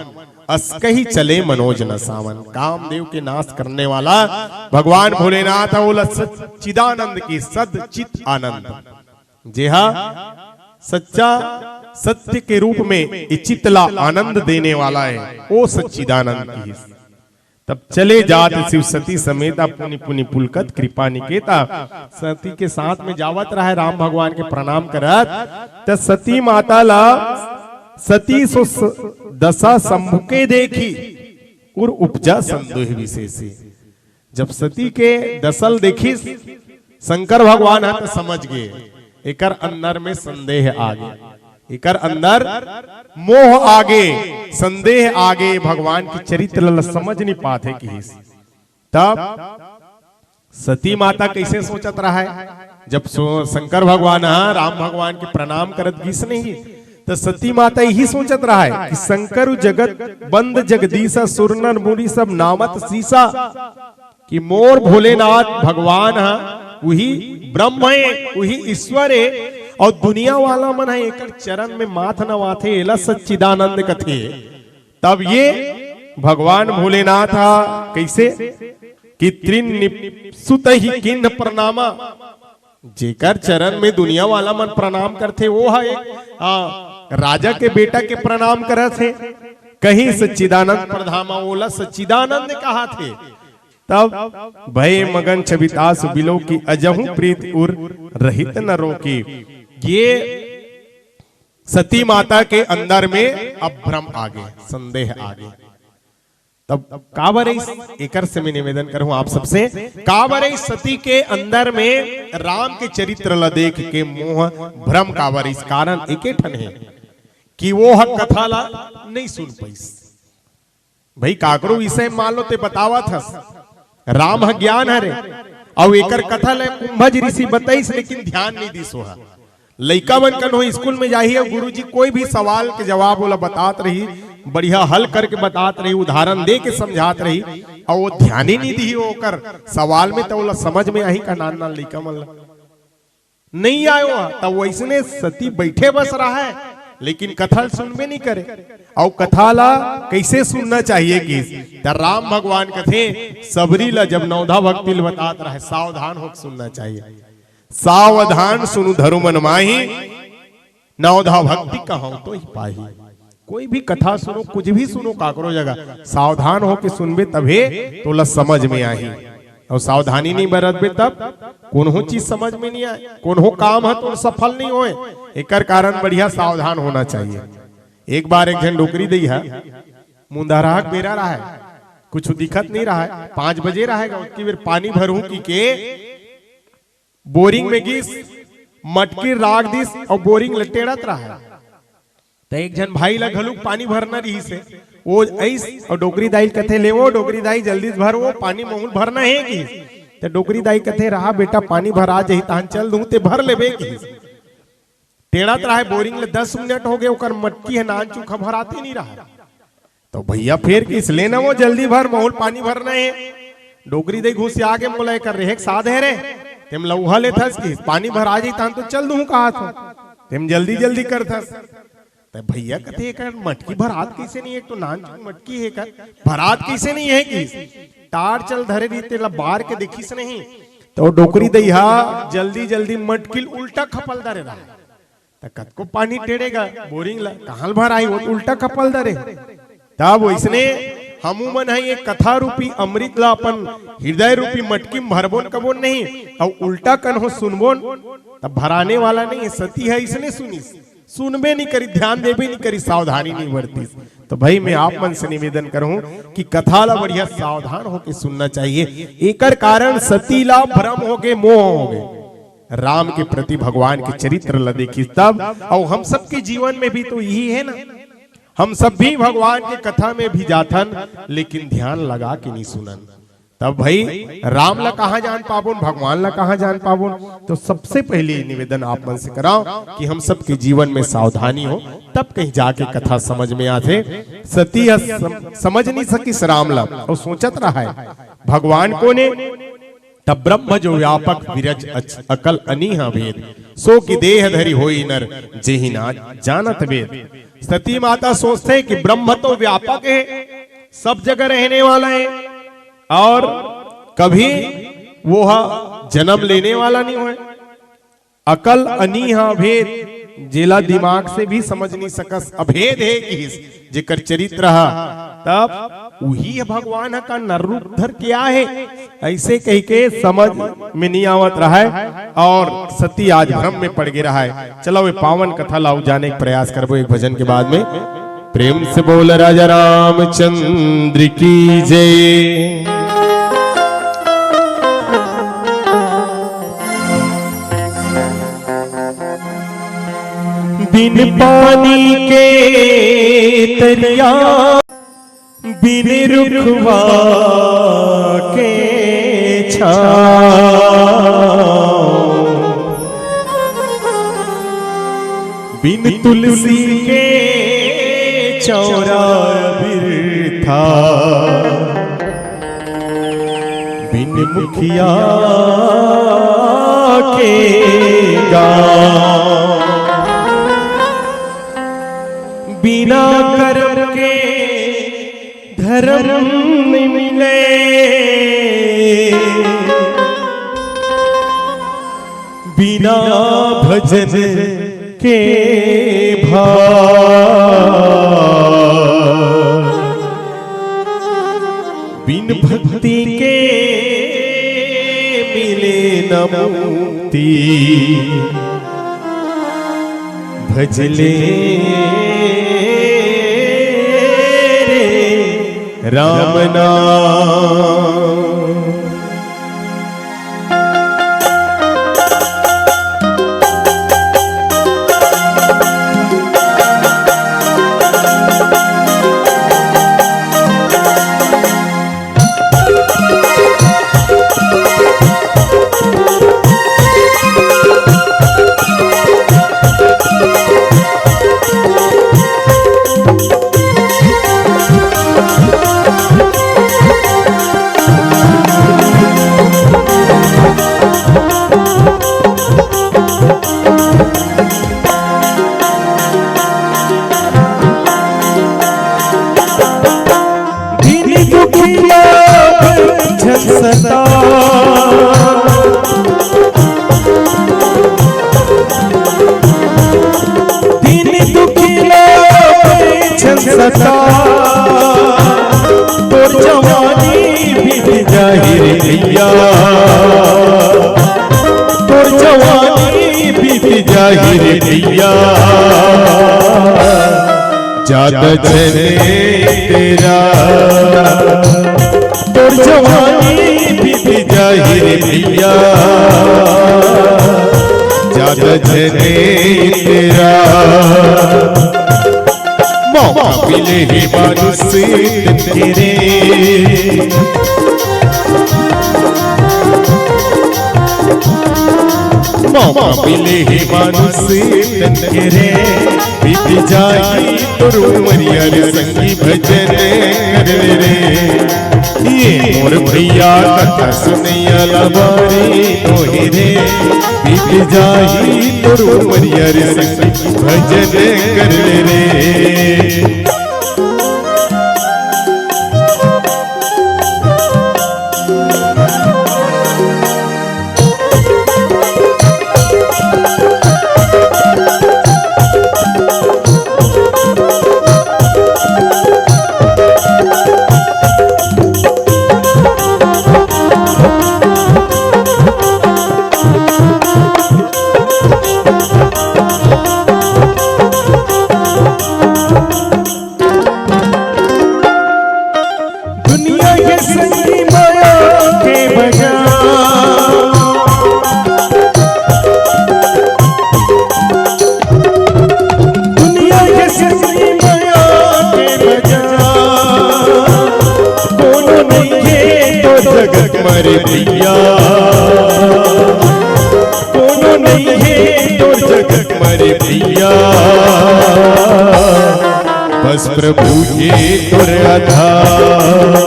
अस कहि चले मनोज न सावन। कामदेव के नाश करने वाला भगवान भोलेनाथ ह, ओला सच्चिदानंद किहिस, सद चित आनंद, जेहा सच्चा सत्य के रूप में ए चित ला आनंद देने वाला हे, ओ सच्चिदानंद किहिस। तब चले जात शिव सती समेता, पुनि पुनि पुलकत कृपा निकेता। सती के साथ में जावत रहय राम भगवान के प्रणाम करत, त सती माता ला सती सो स-, दशा शंभु के देखी, उर उपजा संदेह विशेषी। जब सती के दशा ल देखिस शंकर भगवान ह, त समझ गे, एकर अंदर में संदेह आ गे, एकर अंदर मोह आ गे, संदेह आ गे, भगवान के चरित्र ल समझ नइ पाथे किहिस। तब सती माता कइसे सोचत रहय? जब सो-, शंकर भगवान ह राम भगवान के प्रणाम करत गिस नहीं, त सती माता इही सोचत रहय कि शंकर जगत बंद जगदीशा, सुर नर मुनि सब नामत शीशा, कि मोर भोलेनाथ भगवान ह उही ब्रह्म हे, उही ईश्वर हे, अउ दुनिया वाला मन ह एकर चरण में माथ नवाथे, एला सच्चिदानंद कथे। तब ये भगवान भोलेनाथ ह कइसे कि त्रिन निप-, सुत ही किन्ह प्रणामा, जेकर चरण में दुनिया वाला मन प्रणाम करथे, वो ह एक, आ, राजा के बेटा के प्रणाम करत हे। कहीं सच्चिदानंद प्रधामा, ओला सच्चिदानंद कहत हे। तब भय मगन छबितासु बिलो की, अजहु प्रीत उर रहित न रोकी। ये सती माता के अंदर में अब भ्रम आ गे, संदेह आ गे। तब काबर इस, एकर से मैं निवेदन करूं आप सबसे, काबर इस सती के अंदर में राम के चरित्र ला देख के मोह भ्रम काबर इस? कारण एके ठन हे कि वो ह कथा ला नहीं सुन पाइस। भाई, काकरो विषय मान लो ते बतावत हस, राम ह ज्ञान हरे, अउ एकर कथा ले कुंभज ऋषि बताइस, लेकिन ध्यान नहीं दिस ओहा। लइका मन कन्हो स्कूल में जाही अउ गुरुजी कोई भी सवाल के जवाब ओला बतात रही, बढ़िया हल करके बतात रही, उदाहरण दे के समझात रही, अउ वो ध्यान ही नहीं दिही ओकर सवाल में, त ओला समझ में आही का नान नान लइका मन ला? नहीं आयो। त वइसने सती बइठे बस रहय, लेकिन कथा ल सुनबे नहीं करे। अउ कथा ला कइसे सुनना चाहिए कि त राम भगवान कथे, सबरी ला जब नवधा भक्ति ल बतात रहे, सावधान होके सुनना चाहिए। "सावधान सुनु धरु मन माही, नवधा भक्ति कहउँ तोहि पाही।" कोई भी कथा सुनो, कुछ भी सुनो काकरो जगह, सावधान होके सुनबे तभे तोला समझ में आही। अउ सावधानी नहीं बरतबे तब कोनो चीज समझ में नहीं आए, कोनो काम ह तोर सफल नहीं होए। एकर कारण बढ़िया सावधान होना चाहिए। एक बार एक झन डोकरी दई ह, मुंदहरा के बेरा रहे, कुछ दिखत नहीं रहे, पाँच बजे रहेगा, ओतकी बेर पानी भरहूं कि के बोरिंग में गिस, मटकी राख दिस अउ बोरिंग ल टेड़त रहे। त एक झन भाई ला घलुक पानी भरना रहिस हे, वो अइस अउ डोकरी दाई ल कथे, "ले वो डोकरी दाई, जल्दी से भर, वो पानी महूं ल भरना हे" किहिस। त डोकरी दाई कथे, "रहा बेटा, पानी भरा जाही, तहन चल दूं, ते भर लेबे" किहिस। टेड़त रहे बोरिंग ले, दस मिनट हो गए, ओकर मटकी हे नान चुखा भराते नहीं रहा। तो भैया फेर किहिस, "ले ना वो, जल्दी भर, महूं ल पानी भरना हे।" डोकरी दई घुसिया के, "मोला एकर रेहे के साध हे रे, तेम लउहा लेथस" किहिस, "पानी भरा जाही तहन तो चल दूं कहत हंव, तेम जल्दी जल्दी करथस।" त भैया कथे, "एकर मटकी भरात कइसे नहीं, एक तो नान चुन मटकी हे एकर, भरात कइसे नहीं हे" किहिस। टार्च ल धरे रहिस, तेला बार के देखिस नहीं, त डोकरी दई ह जल्दी जल्दी मटकी ल उल्टा खपल दरे रहा। त कतको पानी टेड़ेगा बोरिंग ला, कहाँ ल भराही, वो तो उल्टा खपल दरे। तब वइसने हमू मन ह एक कथा रूपी अमृत ला अपन हृदय रूपी मटकी म भरबोन कबोन नहीं, अउ उल्टा कन्हो सुनबोन, तब भराने वाला नहीं हे। सती ह अइसने सुनिस, सुनबे नहीं करी, ध्यान देबे नहीं करी, सावधानी नहीं बरतिस। तो भाई, मैं आप मन से निवेदन करहूं कि कथा ला बढ़िया सावधान होके सुनना चाहिए। एकर कारण सती ला भ्रम होगे, मोह होगे। राम के प्रति भगवान के चरित्र ला देखिस तब, अउ हम सबके जीवन में भी तो यही हे ना, हम सब भी भगवान के कथा में भी जाथन, लेकिन ध्यान लगा के नहीं सुनन। तब भाई, राम ला कहाँ जान पाबोन, भगवान ला कहाँ जान पाबोन? तो सबसे पहले निवेदन आप मन से करंव कि हम सबके जीवन में सावधानी हो, तब कहीं जाके कथा समझ में आथे। सती ह सम-, समझ नहीं सकिस राम ला, अउ सोचत रहा हे, "भगवान कोन हे?" तब ब्रह्म जो व्यापक विरज अच-, अकल अनीह अभेद, सो कि देह धरि होई नर जेहि ना जानत वेद। सती माता सोचथे कि ब्रह्म तो व्यापक हे, सब जगह रहने वाला हे अउ कभी वो ह जन्म लेने वाला नहीं होय। अकल अनीह अभेद, जेला दिमाग से भी समझ नहीं सकस, अभेद हे किहिस, जेकर चरित्र ह, तब उही ह भगवान ह का नर रूप धर के आए हे, अइसे कहिके समझ में नहीं आवत रहा हे अउ सती आज भ्रम में पड़ गे रहा हे। चलो, ये पावन कथा ला अउ जाने के प्रयास करबो एक भजन के बाद में। प्रेम से बोल राजा रामचंद्र की जय। बिन पानी के तरिया, बिन रुखवा के छाँव, बिन तुलसी के चौरा बिरथा, बिन मुखिया के गाँव, बिना करम के धरम नइ मिले, बिना भजन के भाव, बिन भक्ति के मिले न मुक्ति। भजले रे राम नाम। जाही रे भैया, जादा झन तेरा, तोर जवानी बीत जाही रे भैया, जादा झन तेरा। मौका मिले हे मानुष तन के रे, मौका मिले हे मानुष तन के रे, बीत जाही तोर उमरिया रे संगी भजन कर ले रे। ये मोर भैया कथा सुनैया ला बारी नोहे रे, बीत जाही तोर उमरिया रे संगी भजन कर ले रे। दुनिया के संगी माया के बजा, दुनिया के संगी माया के बजा, कोनो नइहे तो जगत मरे भैया, कोनो नइहे तो जगत मरे भैया। बस प्रभु हे तोर आधार,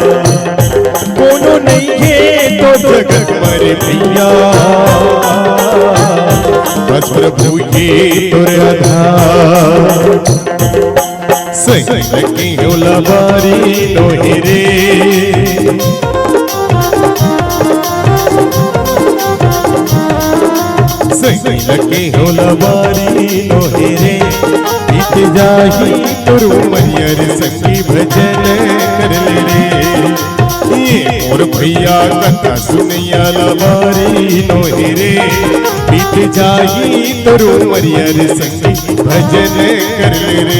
कोनो नइहे तो जगत मरे भैया, बस प्रभु हे तोर आधार। संग लगे होला बारी नोहे रे, संगी लगे होला बारी नोहे रे, बीत जाही तोर उमरिया रे संगी भजन कर ले रे। ये मोर भैया कथा सुनैया ला बारी नोहे रे, बीत जाही तोर उमरिया रे संगी भजन कर ले रे।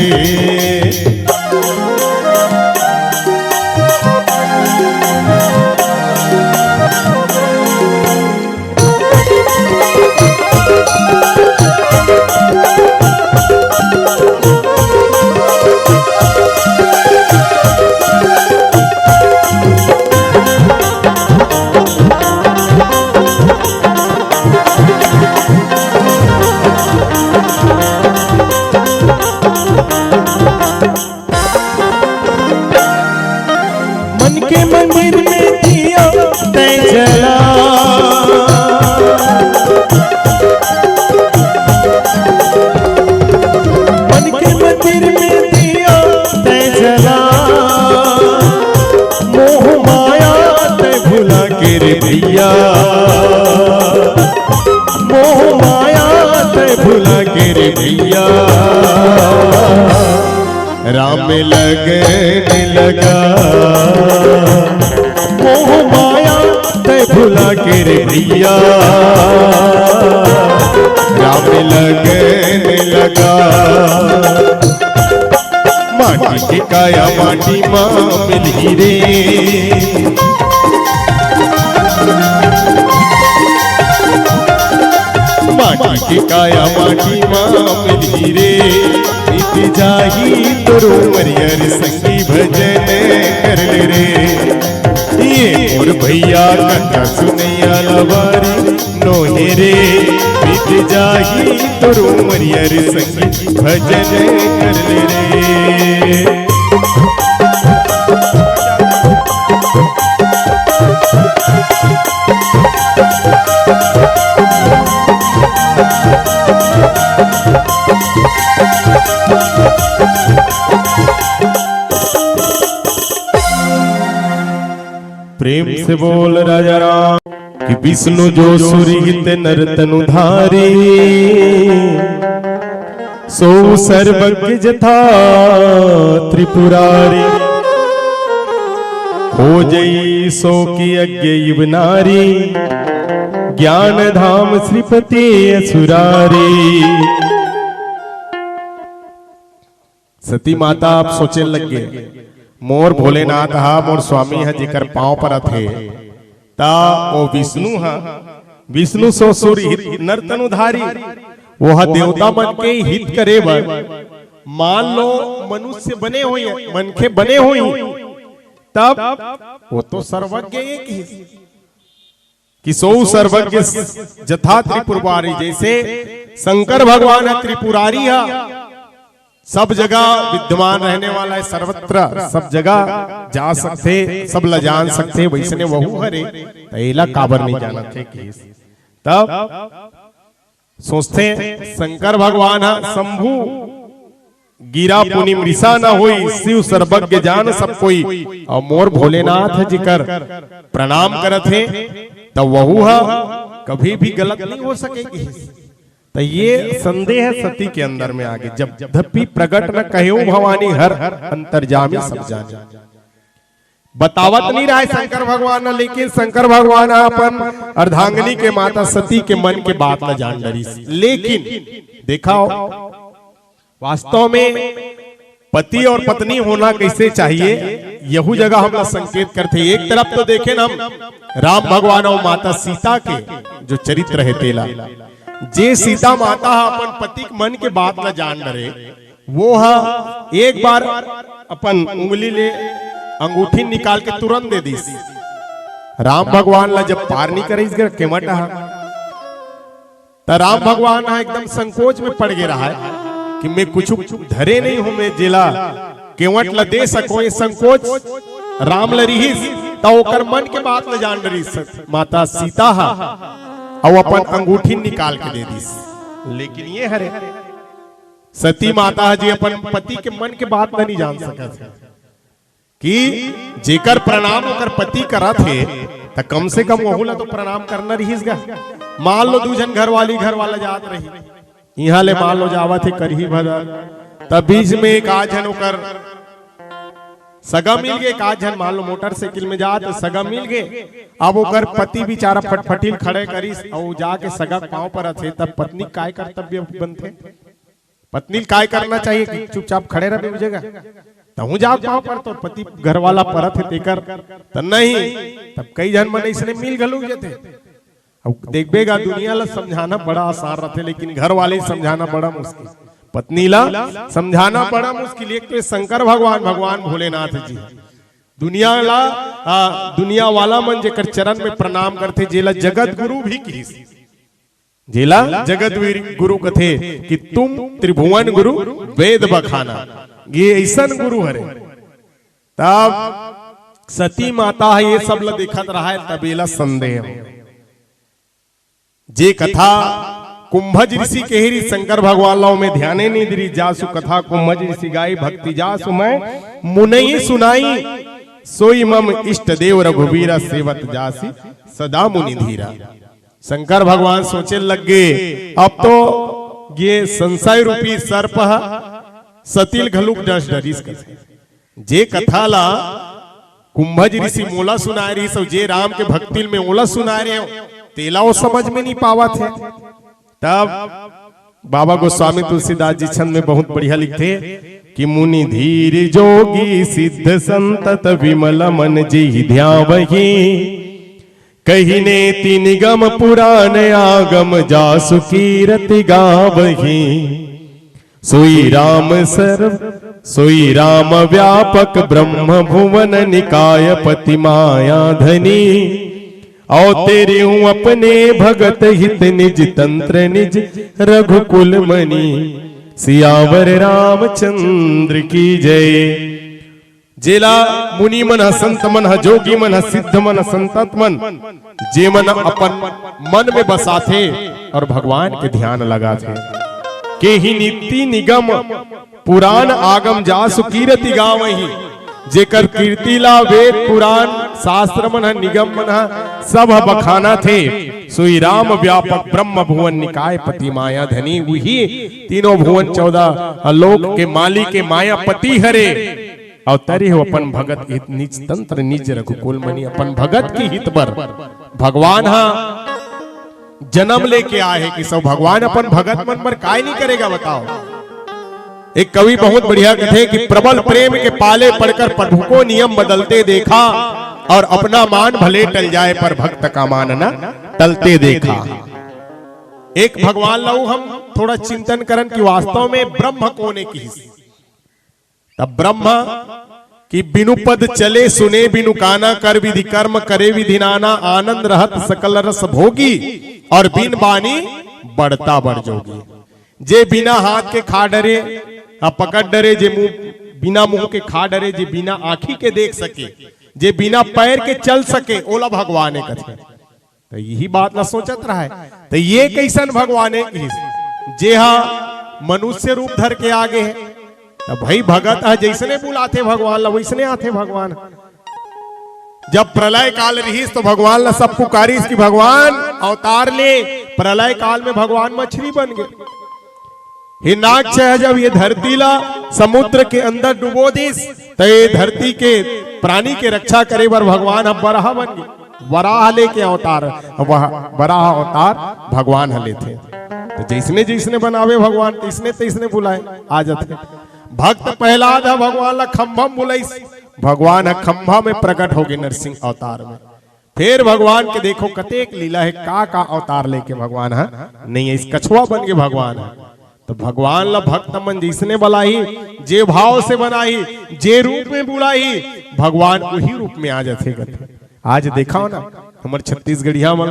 मन के मंदिर में दिया तैं जला, मन के मंदिर में दिया तैं जला, मोह माया तैं भुला के रे भैया, मोह माया तैं भुला के रे भैया। राम लगन लगा, मोह माया तैं भुला के रे भैया, राम लगन लगा। माटी के काया माटी मा मिलही रे, माटी के काया माटी मा मिलही रे, बीत जाही तोर उमरिया रे संगी भजन कर ले रे। ये मोर भैया कथा सुनैया ला बारी नोहे रे, बीत जाही तोर उमरिया रे संगी भजन कर ले रे। प्रेम से बोल राजा राम। कि विष्णु जो सुरहित नर तनु धारी, सो सर्वज्ञ जथा त्रिपुरारी। खोजई सो की यज्ञ इव नारी, ज्ञान धाम श्रीपति असुरारी। सती माता आप सोचे लग गे, मोर भोलेनाथ हा, मोर स्वामी हा, जेकर पांव परत हे, ता वो विष्णु हा, विष्णु सो सुर हित नर तनु धारी, वो हा देवता मन के हित करे बर, मान लो मनुष्य बने होई, मनखे बने होई, तब वो तो सर्वज्ञ एक ही कि सोऊ सर्वज्ञ जथा त्रिपुरारी, जैसे शंकर भगवान ह त्रिपुरारी ह, सब जगह विद्यमान रहने वाला है, सर्वत्र सब जगह जा सकथे, सब ला जान सकथे, वैसने वहू हरे, त एला काबर नहीं जानत हे कि तब सोचथे शंकर भगवान ह शंभू गिरा पुनि मृषा न होई, शिव सर्वज्ञ जान सब कोई। और मोर भोलेनाथ जेकर प्रणाम करत हे, त वहू ह कभी भी गलत नहीं हो सकेगी। त ये संदेह सती के अंदर में आगे, जब धपी प्रगट न कहेऊ भवानी हर, अंतर्जामी सब जाने। बतावत नहीं रहा है शंकर भगवान ह, लेकिन शंकर भगवान ह अपन अर्धांगिनी के माता सती के मन के बात ला जान डरिस। लेकिन देखाओ, वास्तव में पति और पत्नी होना कैसे चाहिए, यहू जगह हमला संकेत करथे। एक तरफ तो देखे न हम राम भगवान और माता सीता के जो चरित्र है तेला, जे सीता माता ह अपन पति के मन के बात ला जान डरे, वो ह एक बार अपन उंगली ले अंगूठी निकाल के तुरंत दे दिस। राम भगवान ला जब पार नहीं करिस गे केवट ह, त राम भगवान ह एकदम संकोच में पड़ गे रहा है कि मैं कुछ धरे नहीं हूं, मैं जेला केवट ला दे सको, ये संकोच राम ला रिहिस, त ओकर मन के बात ला जान डरिस माता सीता ह, अउ अपन अंगूठी निकाल के दे दिस। लेकिन ये हरे सती माता ह जी अपन पति के मन के बात ला नहीं जान सकत हे कि जेकर प्रणाम ओकर पति करत हे, त कम से कम वहू ला तो प्रणाम करना रिहिस गा। मान लो दू झन घरवाली घरवाला जात रही, इहां ले मान लो जावत हे करही भदर, त बीच में एक आध झन ओकर सगा मिल गे, एक आध झन मान लो मोटरसाइकिल में जात सगा मिल गे। अब ओकर पति बेचारा फटफटील खड़े करिस अउ जाके सगा के पांव परत हे, तब पत्नी काय कर्तव्य बनथे? पत्नी ल काय करना चाहिए कि चुपचाप खड़े रहे जगह, तहूं जाके पांव पर, तोर पति घरवाला परत हे तेकर त नहीं। तब कई झन मन अइसने मिल घलो जथे। अब देखबे गा, दुनिया ला समझाना बड़ा आसान रहथे, लेकिन घर वाले समझाना बड़ा मुश्किल, पत्नी ला समझाना बड़ा मुश्किल। एक तो ये शंकर भगवान, भगवान भोलेनाथ जी दुनिया ला, आ, दुनिया वाला मन जेकर चरण में प्रणाम करथे, जेला जगत गुरु भी किहिस, जेला जगत वीर गुरु कथे कि तुम त्रिभुवन गुरु वेद बखाना, ये अइसन गुरु हरे। तब सती माता ह ये सब ल देखत रहा है, तब एला संदेह हो। जे कथा कुंभज ऋषि केहे रिहिस शंकर भगवान ला, ओमे ध्याने नहीं दे रिहिस। जासु कथा कुंभज ऋषि गाई, भक्ति जासु मैं मुनई सुनाई, सोई मम इष्ट देव रघुवीरा, सेवत जासि सदा मुनि धीरा। शंकर भगवान सोचे लग गे, अब तो ये संशय रूपी सर्प ह सती ल घलुक डस डरिस कथे। जे कथा ला कुंभज ऋषि मोला सुनाए रिहिस अउ जे राम के भक्ति ल मैं ओला सुनाए रेहेंव, तेला वो समझ में नहीं पावत हे। तब बाबा गोस्वामी तुलसीदास जी छंद में बहुत बढ़िया लिखथे कि मुनि धीर जोगी सिद्ध संतत विमल मन जेहि ध्यावही, कहि नेति निगम पुरान आगम जासु कीरति गावही। सोई राम सर्व, सोई राम व्यापक ब्रह्म भुवन निकाय पति माया धनी। अवतेरिहु अपने भगत हित निज तंत्र निज रघुकुल मनी। सियावर रामचंद्र की जय। जेला मुनि मन ह, संत मन ह, जोगी मन ह, सिद्ध मन ह, संतत मन, जे मन अपन मन में बसाथे और भगवान के ध्यान लगाथे। केहि नीति निगम पुरान आगम जासु कीरति गावही। जेकर कीर्ति ला वेद पुरान शास्त्र मन ह, निगम मन ह, सब ह बखानथे। सोई राम व्यापक ब्रह्म भुवन निकाय पति माया धनी। उही तीनों भुवन चौदह लोक के मालिक के मायापति हरे। अवतरे हो अपन भगत हित निज तंत्र निज रघुकुल मनी। अपन भगत के हित बर भगवान ह जन्म लेके आए हे कि सब भगवान अपन भगत मन बर काय नहीं करेगा, बताओ। एक कवि बहुत बढ़िया कथे कि प्रबल प्रेम के पाले पड़कर प्रभु को नियम बदलते देखा, और अपना मान भले टल जाए पर भक्त का मान न टलते देखा। एक भगवान ला हम थोड़ा चिंतन करन कि वास्तव में ब्रह्म कोन हे किहिस। तब ब्रह्मा कि बिनु पद चले सुने बिनु काना, कर विधि कर्म करे विधि नाना, आनंद रहत सकल रस भोगी, और बिन बानी बढ़ता बढ़ जोगी। जे बिना हाथ के खा डरे, आ, पकड़ डरे, जे मुंह, बिना मुंह के खा डरे, जे बिना आंखी के देख सके, जे बिना पैर के चल सके, ओला भगवान हे कथे। तो यही बात ला सोचत रहा हे। तो ये कैसन भगवान हे किहिस, जे हा मनुष्य रूप धर के आगे हे। तो भाई, भगत हा जैसने बुलाथे भगवान ला, वैसने आथे भगवान। जब प्रलय काल रहिस तो भगवान ला सब पुकारिस कि भगवान अवतार ले। प्रलय काल में भगवान मछली बन गे। हिरणाक्ष हे जब ये धरती ला समुद्र के अंदर डुबो दिस, तो ये धरती के प्राणी के रक्षा करे बर भगवान ह बराह बन गे। वराह लेके अवतार, वह बराह अवतार भगवान ह लेथे। तो जैसने जैसने बनावे भगवान, तैसने तैसने बुलाए, आ जाथे। भक्त प्रहलाद ह भगवान ला खंभा म बुलाइस, भगवान ह खंभा में प्रकट हो गे नरसिंह अवतार में। फिर भगवान के देखो कतेक लीला हे, का का अवतार लेके भगवान ह नहीं आइस, कछुआ बन के भगवान ह। तो भगवान ला भक्त मन जैसने बलाही, जे भाव से बनाही, जे रूप में बुलाही, भगवान वही रूप में आ जाथे कथे। आज देखा हो ना, हमर छत्तीसगढ़िया मन,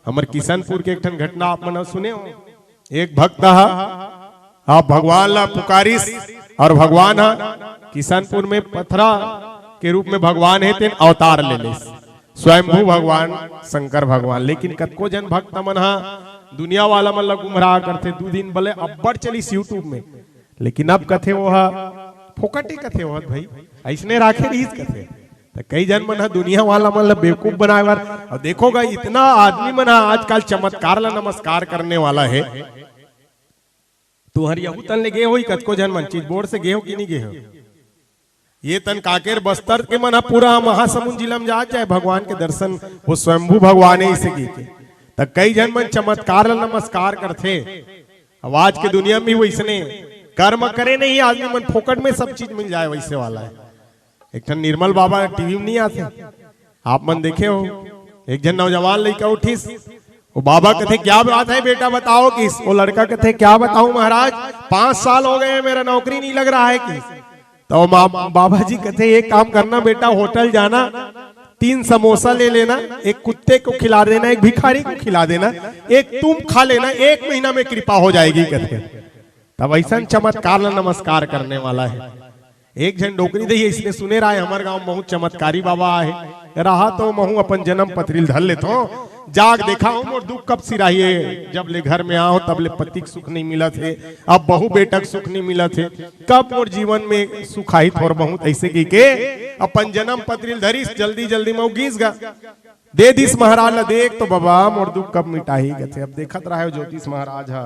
हमर किशनपुर के एक ठन घटना आप मन सुने हो। एक भक्त हा, आप भगवान ला पुकारिस और भगवान हा किशनपुर में पथरा के रूप में भगवान हे तेन अवतार ले लेस, स्वयंभू भगवान, शंकर भगवान। लेकिन कतको जन भक्त मन हा दुनिया वाला मन ला गुमराह करथे। दू दिन बले अब्बड़ चलिस YouTube में, लेकिन अब कथे वो हा फोकटे कथे वो हा भाई, ऐसने राखे रहिस कथे। तो कई जन मन हा दुनिया वाला मन ला बेवकूफ बनाए बर। और देखोगा, इतना आदमी मन हा आजकल चमत्कार ला नमस्कार करने वाला हे। तुहर यहू तन ले गे होही, कतको जन मन चिचबोड़ से गे हो कि नहीं गे हो? ये तन कांकेर बस्तर के मन ह पूरा महासमुंद जिला म जात जाए भगवान के दर्शन, वो स्वयंभू भगवान हे इसे गे के। त कई जन मन चमत्कार ला नमस्कार करथे। अब आज के दुनिया में भी वैसने कर्म करे नहीं आदमी मन, फोकट में सब चीज मिल जाए वैसे वाला हे। एक ठन निर्मल बाबा टीवी में नहीं आते, आप मन देखे हो, एक झन नौजवान लइका उठिस, वो बाबा कथे, "क्या बात है बेटा, बताओ।" किस वो लड़का कथे, "क्या बताऊं महाराज, पांच साल हो गए हैं, मेरा नौकरी नहीं लग रहा है।" किस तो मा-, बाबा जी कथे, "एक काम करना बेटा, होटल जाना, तीन समोसा ले लेना, एक कुत्ते को खिला देना, एक भिखारी को खिला देना, एक तुम खा लेना, एक महीना में कृपा हो जाएगी।" कथे तब ऐसा चमत्कार ला नमस्कार करने वाला है। एक झन डोकरी दई हे, इसने सुने रहा है, हमर गांव बहुत चमत्कारी बाबा आहे। रहा तो महू अपन जन्म पत्री ल धर लेथों, जाग देखा हूं मोर दुख कब सिराही हे। जब ले घर में आव तब ले पति के सुख नहीं मिलत हे, अब बहू बेटा के सुख नहीं मिलत हे, कब मोर जीवन में सुख आही थोर बहुत, ऐसे की के अपन जन्म पत्री ल धरिस, जल्दी जल्दी में गिस गा। दे दिस महाराज ला, देख तो बाबा मोर दुख कब मिटाही कथे। अब देखत रहा हे ज्योतिष महाराज हा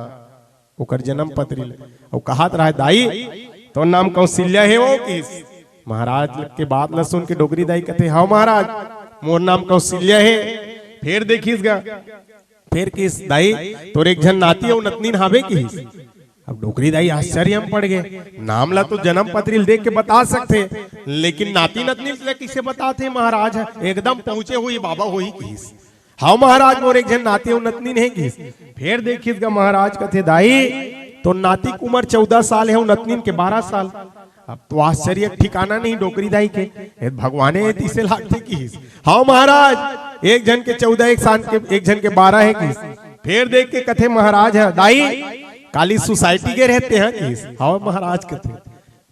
ओकर जन्म पत्री ल। अउ कहत रहा हे, "दाई, तोर नाम कौशल्या हे वो?" किस महाराज के बात ल सुन के डोकरी दाई कथे, "हव महाराज, मोर नाम कौशल्या हे।" फेर देखिस गा, फेर किस, "दाई, तोर एक झन नाती अउ नतनीन हावे?" किस। अब डोकरी दाई आश्चर्य म पड़ गे, नाम ला तो जन्म पत्री ल देख के बता सकथे, लेकिन नाती नतनीन ल कइसे बताथे महाराज? एकदम पहुंचे होही बाबा होही किस। "हव महाराज, मोर एक झन नाती अउ नतनीन हे," किस। फेर देखिस गा महाराज कथे, "दाई, तोर नाती के उमर चौदह साल हे अउ नतनीन के बारह साल।" अब तो आश्चर्य के ठिकाना नहीं डोकरी दाई के, "ए भगवान हे तइसे लागथे," किस। "हव महाराज, एक झन के चौदह, एक साल के, एक झन के बारह हे," किस। फेर देख के कथे महाराज ह, "दाई, काली सोसाइटी गे रहे तेहा?" किस। "हव महाराज," कथे।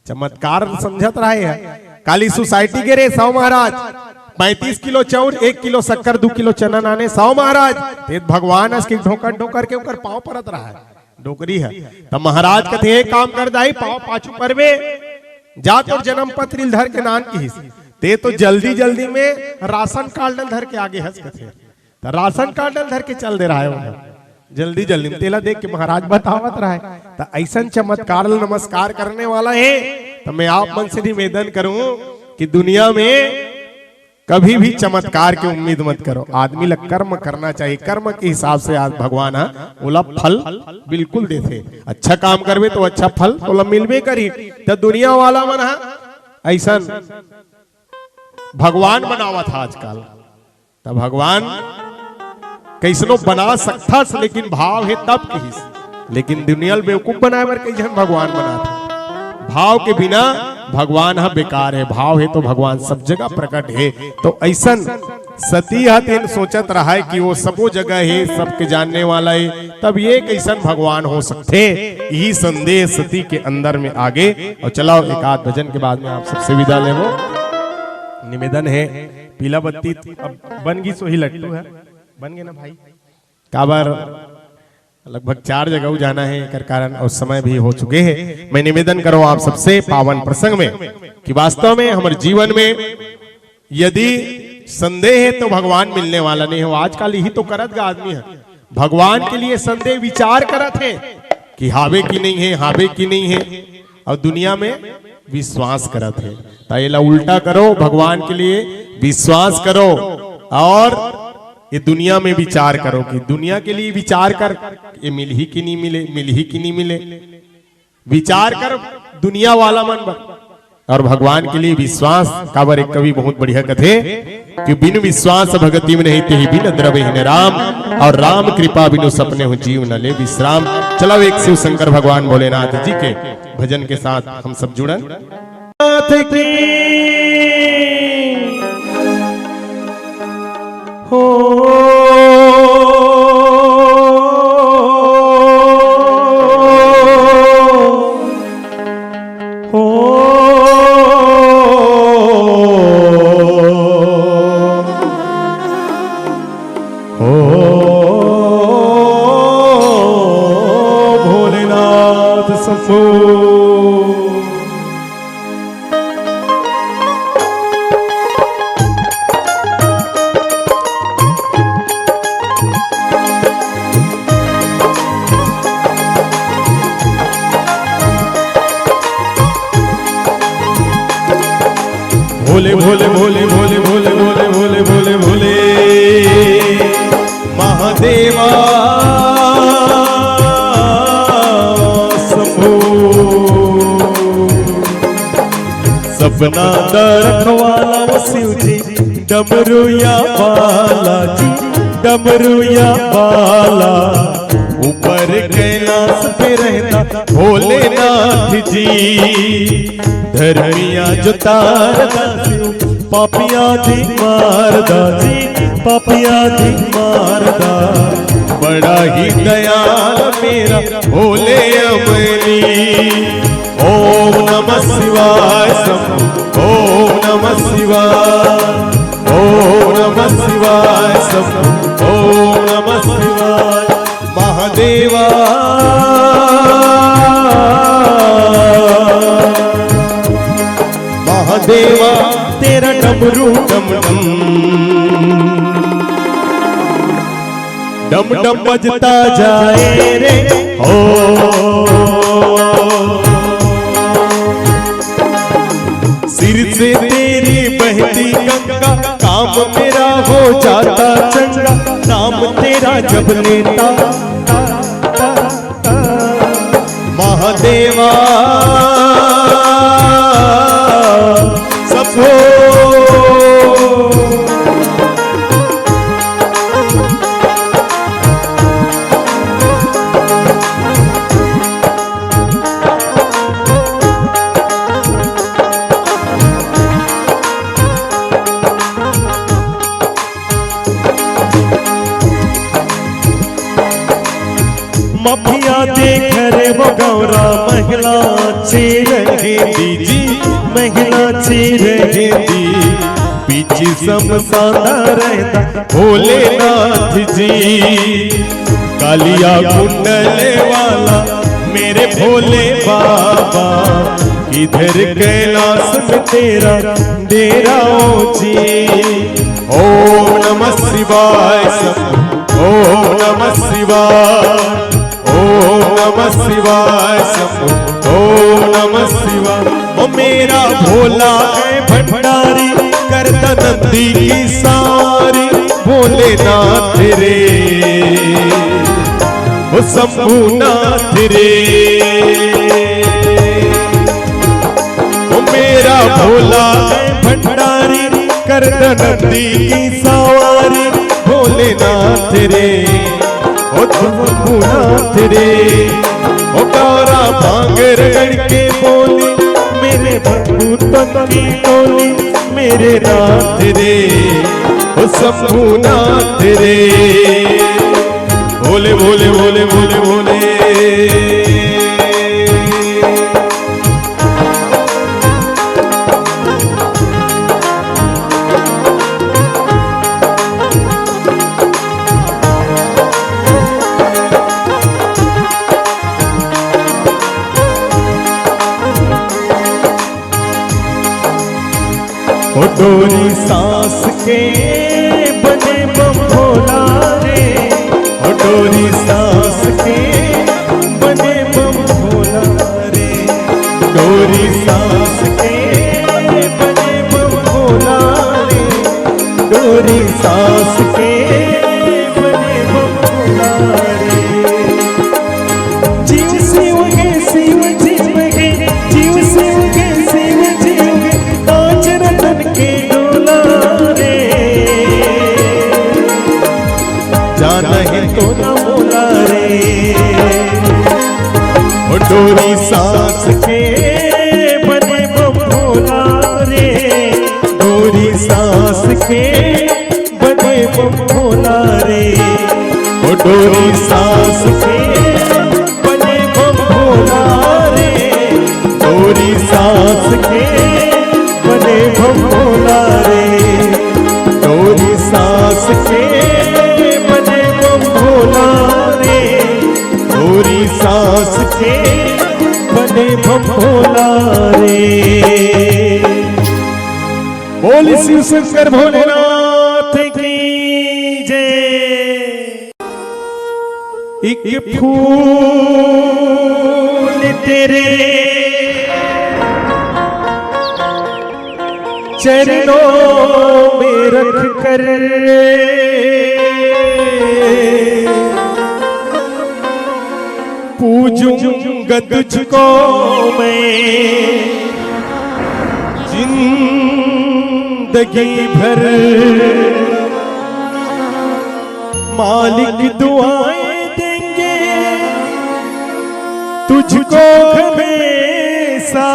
चमत्कार समझत रहे हे। काली सोसाइटी गे रहे, "हव महाराज, पैंतीस किलो चाउर, एक किलो शक्कर, दू किलो चना लाने," "हव महाराज।" ते भगवान अस के ढोकर ढोकर के ओकर पांव परत रहा हे डोकरी हे। त महाराज कथे, "एक काम कर दाई, पांव पाछू परबे, जा तोर जन्म पत्री ल धर के लान," किस। ते तो जल्दी जल्दी में राशन कार्ड ल धर के आगे हस कथे। त राशन कार्ड ल धर के चल दे रहा हे वो ह। जल्दी जल्दी में तेला देख के महाराज बतावत रहा हे। त अइसन चमत्कार ल नमस्कार करने वाला हे। त मैं आप मन से निवेदन करूं कि दुनिया में कभी भी चमत्कार के उम्मीद मत करो। आदमी ला कर्म करना चाहिए, कर्म के हिसाब से आज भगवान ह ओला फल बिल्कुल देथे। अच्छा काम करबे तो अच्छा फल ओला मिलबे करही। त दुनिया वाला मन ह अइसन भगवान बनावत ह आजकल। त भगवान कइसनो बना सकथस, लेकिन भाव हे तब किहिस। लेकिन दुनिया ल बेवकूफ बनाए बर कई झन भगवान बनाथे। भाव के बिना भगवान ह बेकार हे, भाव हे तो भगवान सब जगह प्रकट हे। तो अइसन सती ह तेन सोचत रहय कि वो सबो जगह हे, सबके जानने वाला हे, तब ये कइसन भगवान हो सकथे? यही संदेह सती के अंदर में आगे। और चलाओ, एक आध भजन के बाद में आप सबसे विदा लेवो। निवेदन हे, पीला बत्ती अब बन गिस, वही लट्टू हे, बन गे ना भाई? काबर लगभग चार जगह जाना हे, एकर कारण और समय भी हो चुके हे। मैं निवेदन करूं आप सबसे पावन प्रसंग में कि वास्तव में हमर जीवन में यदि संदेह हे तो भगवान मिलने वाला नहीं हो। आजकल यही तो करत गा आदमी ह, भगवान के लिए संदेह विचार करत हे कि हावे कि नहीं हे, हावे कि नहीं हे, और दुनिया में विश्वास करत हे। त एला उल्टा करो, भगवान के लिए विश्वास करो और ये दुनिया में विचार करो कि दुनिया के लिए विचार कर, ये मिलही कि नहीं मिले, मिलही कि नहीं मिले, विचार कर दुनिया वाला मन बर। और भगवान के लिए विश्वास, काबर एक कवि बहुत बढ़िया कथे कि बिनु विश्वास भगति में नहीं, तेहि बिन द्रवहीन राम, और राम कृपा बिनु सपने हो जीव न ले विश्राम। चलो, एक शिव शंकर भगवान भोलेनाथ जी के भजन के साथ हम सब जुड़न। नाथ की हो। हो। हो। भोलेनाथ शंभो। भोले भोले भोले भोले भोले भोले भोले भोले भोले महादेवा शंभो। सपना दा रखवाला वो शिव जी, डमरुया वाला जी, डमरुया वाला। ऊपर कैलाश पे रहता भोलेनाथ जी, धर्मिया जो तारदा शिव, पापिया जी मारदा जी, पापिया जी मारदा। बड़ा ही दयाल मेरा भोले अमली। ओम नमः शिवाय शंभो, ओम नमः शिवाय, ओम नमः शिवाय शंभो, ओम नमः शिवाय। महादेवा, महादेवा, तेरा डमरू डम डम, डम डम बजता जाए रे। हो। सिर से तेरी बहती गंगा, काम मेरा हो जाता चंगा, नाम तेरा जब लेता। महादेवा शंभो। मफिया देख रे वो गौरा, महिला चीर दी जी, महिला चीर दी। पीछे समसादा रहता भोलेनाथ जी। कालिया कुंडले वाला मेरे भोले बाबा, इधर कैलाश में तेरा डेरा ओ जी। ओम नमः शिवाय शंभो, ओम नमः शिवाय, ओम नमः शिवाय शंभो, ओम नमः शिवाय। ओ मेरा भोला है भंडारी, कर नंदी की सारी भोलेनाथ रे, ओ शंभुनाथ रे। ओ मेरा भोला है भंडारी, कर नंदी की सवारी भोलेनाथ रे, ओ शंभुनाथ रे। ओ कारा भांग रगड़ के बोली मेरे भंगू तन की टोली, मेरे नाथ रे, ओ शंभुनाथ रे। भोले भोले भोले भोले भोले। ओ डोरी सांस के बने बम भोला रे, ओ डोरी सांस के बने बम भोला रे, डोरी सांस के बने बम भोला रे, डोरी सांस के बने बम भोला रे। जीव शिव गे, शिव जीव गे, जीव शिव गे, शिव जीव गे, पांच रतन के डोला रे। जाना है तो ना मोला रे। ओ डोरी सांस के बने बम भोला रे, डोरी सांस के बने बम भोला रे, ओ डोरी सांस के बने बम भोला रे, डोरी सांस के बने बम भोला रे, डोरी सांस के बने बम भोला रे, डोरी सांस के बने बम भोला रे। बोल शिव शंकर भोलेनाथ की जय। एक फूल तेरे चरणों में रख कर पूजूंगा तुझको मैं जिंदगी भर। मालिक दुआएं देंगे तुझको हमेशा,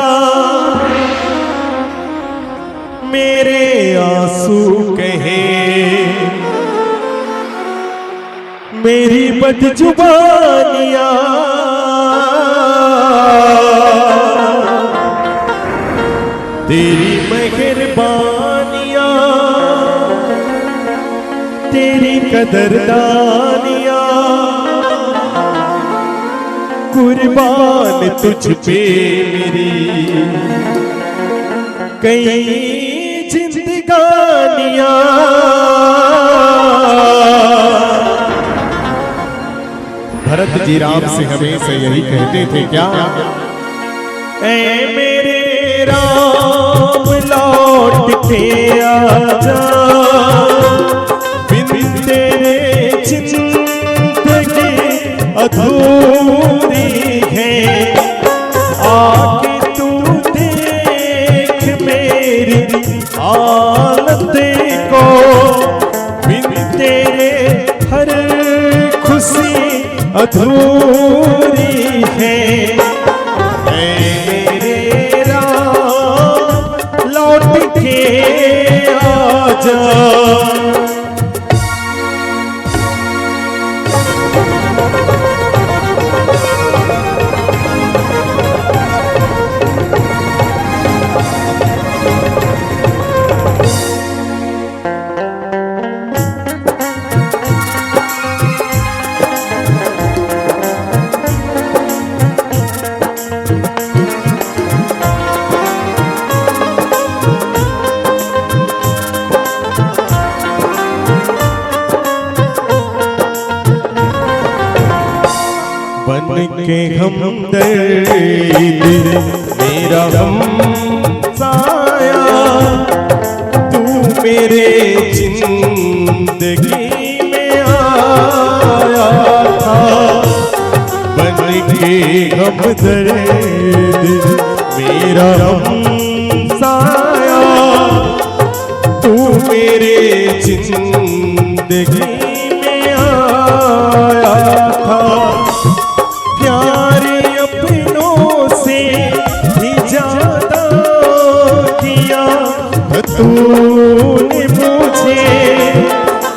मेरे आंसू कहे मेरी बदजुबानियां, तेरी मेहरबानियां, तेरी कदरदानियां, कुर्बान तुझ पे मेरी कई जिंदगानियां। भरत जी राम से हमेशा यही कहते थे क्या? ऐ मेरे राम लौट के आजा, बिन तेरे जिंदगी अधूरी है। आके तू देख मेरी हालत को, बिन तेरे हर खुशी अधूरी है। ऐ मेरे राम लौट के आजा। बन के हमदर्द मेरा हमसाया, तू मेरे जिंदगी में आया था, बन के हमदर्द, मेरा हमसाया। तू मेरे जिंदगी में आया था, प्यार अपनों से भी ज्यादा किया तूने मुझे।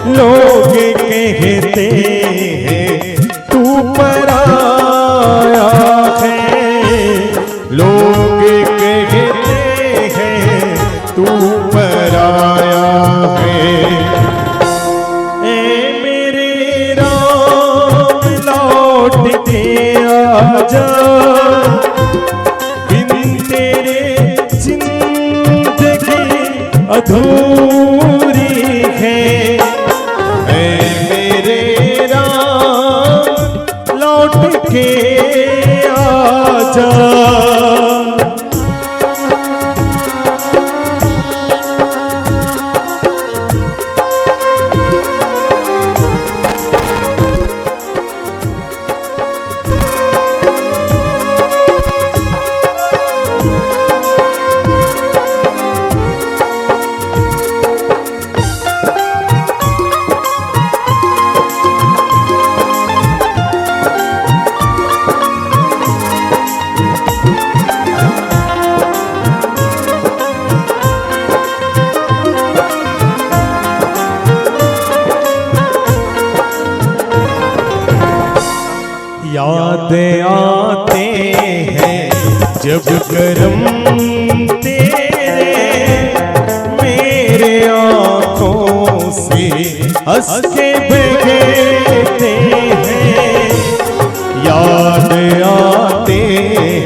लोग कहते हैं तू पराया है, लोग कहते हैं तू पराया है। ए मेरे राम, लौट के आजा, बिन तेरे जिंदगी अधूरी है। ए मेरे राम, लौट के आजा। याद आते हैं जब करम तेरे, मेरे आंखों से हंस के बहते हैं। याद आते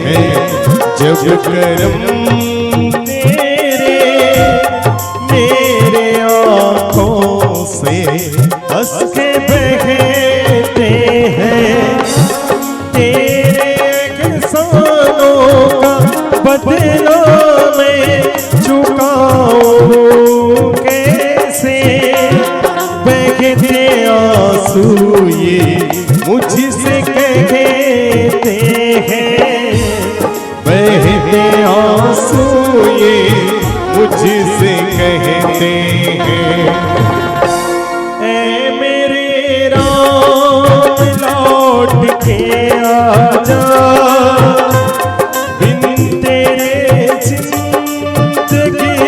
हैं जब करम तेरे, मेरे आंखों से हंस के बहते हैं। तेरे एहसानों का बदला मैं चुकाऊं कैसे? बहते आंसू ये मुझसे कहते हैं, बहते आंसू ये मुझसे कहते हैं। ए मेरे राम, लौट के आजा, बिन तेरे जिंदगी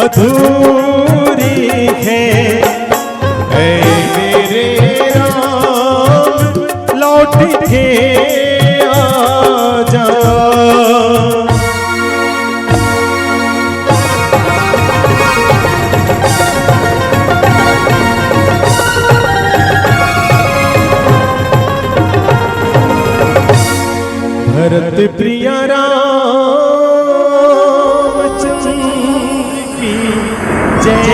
अधूरी है। ऐ मेरे राम, लौट के आजा। भरत प्रिय रामचंद्र की जय।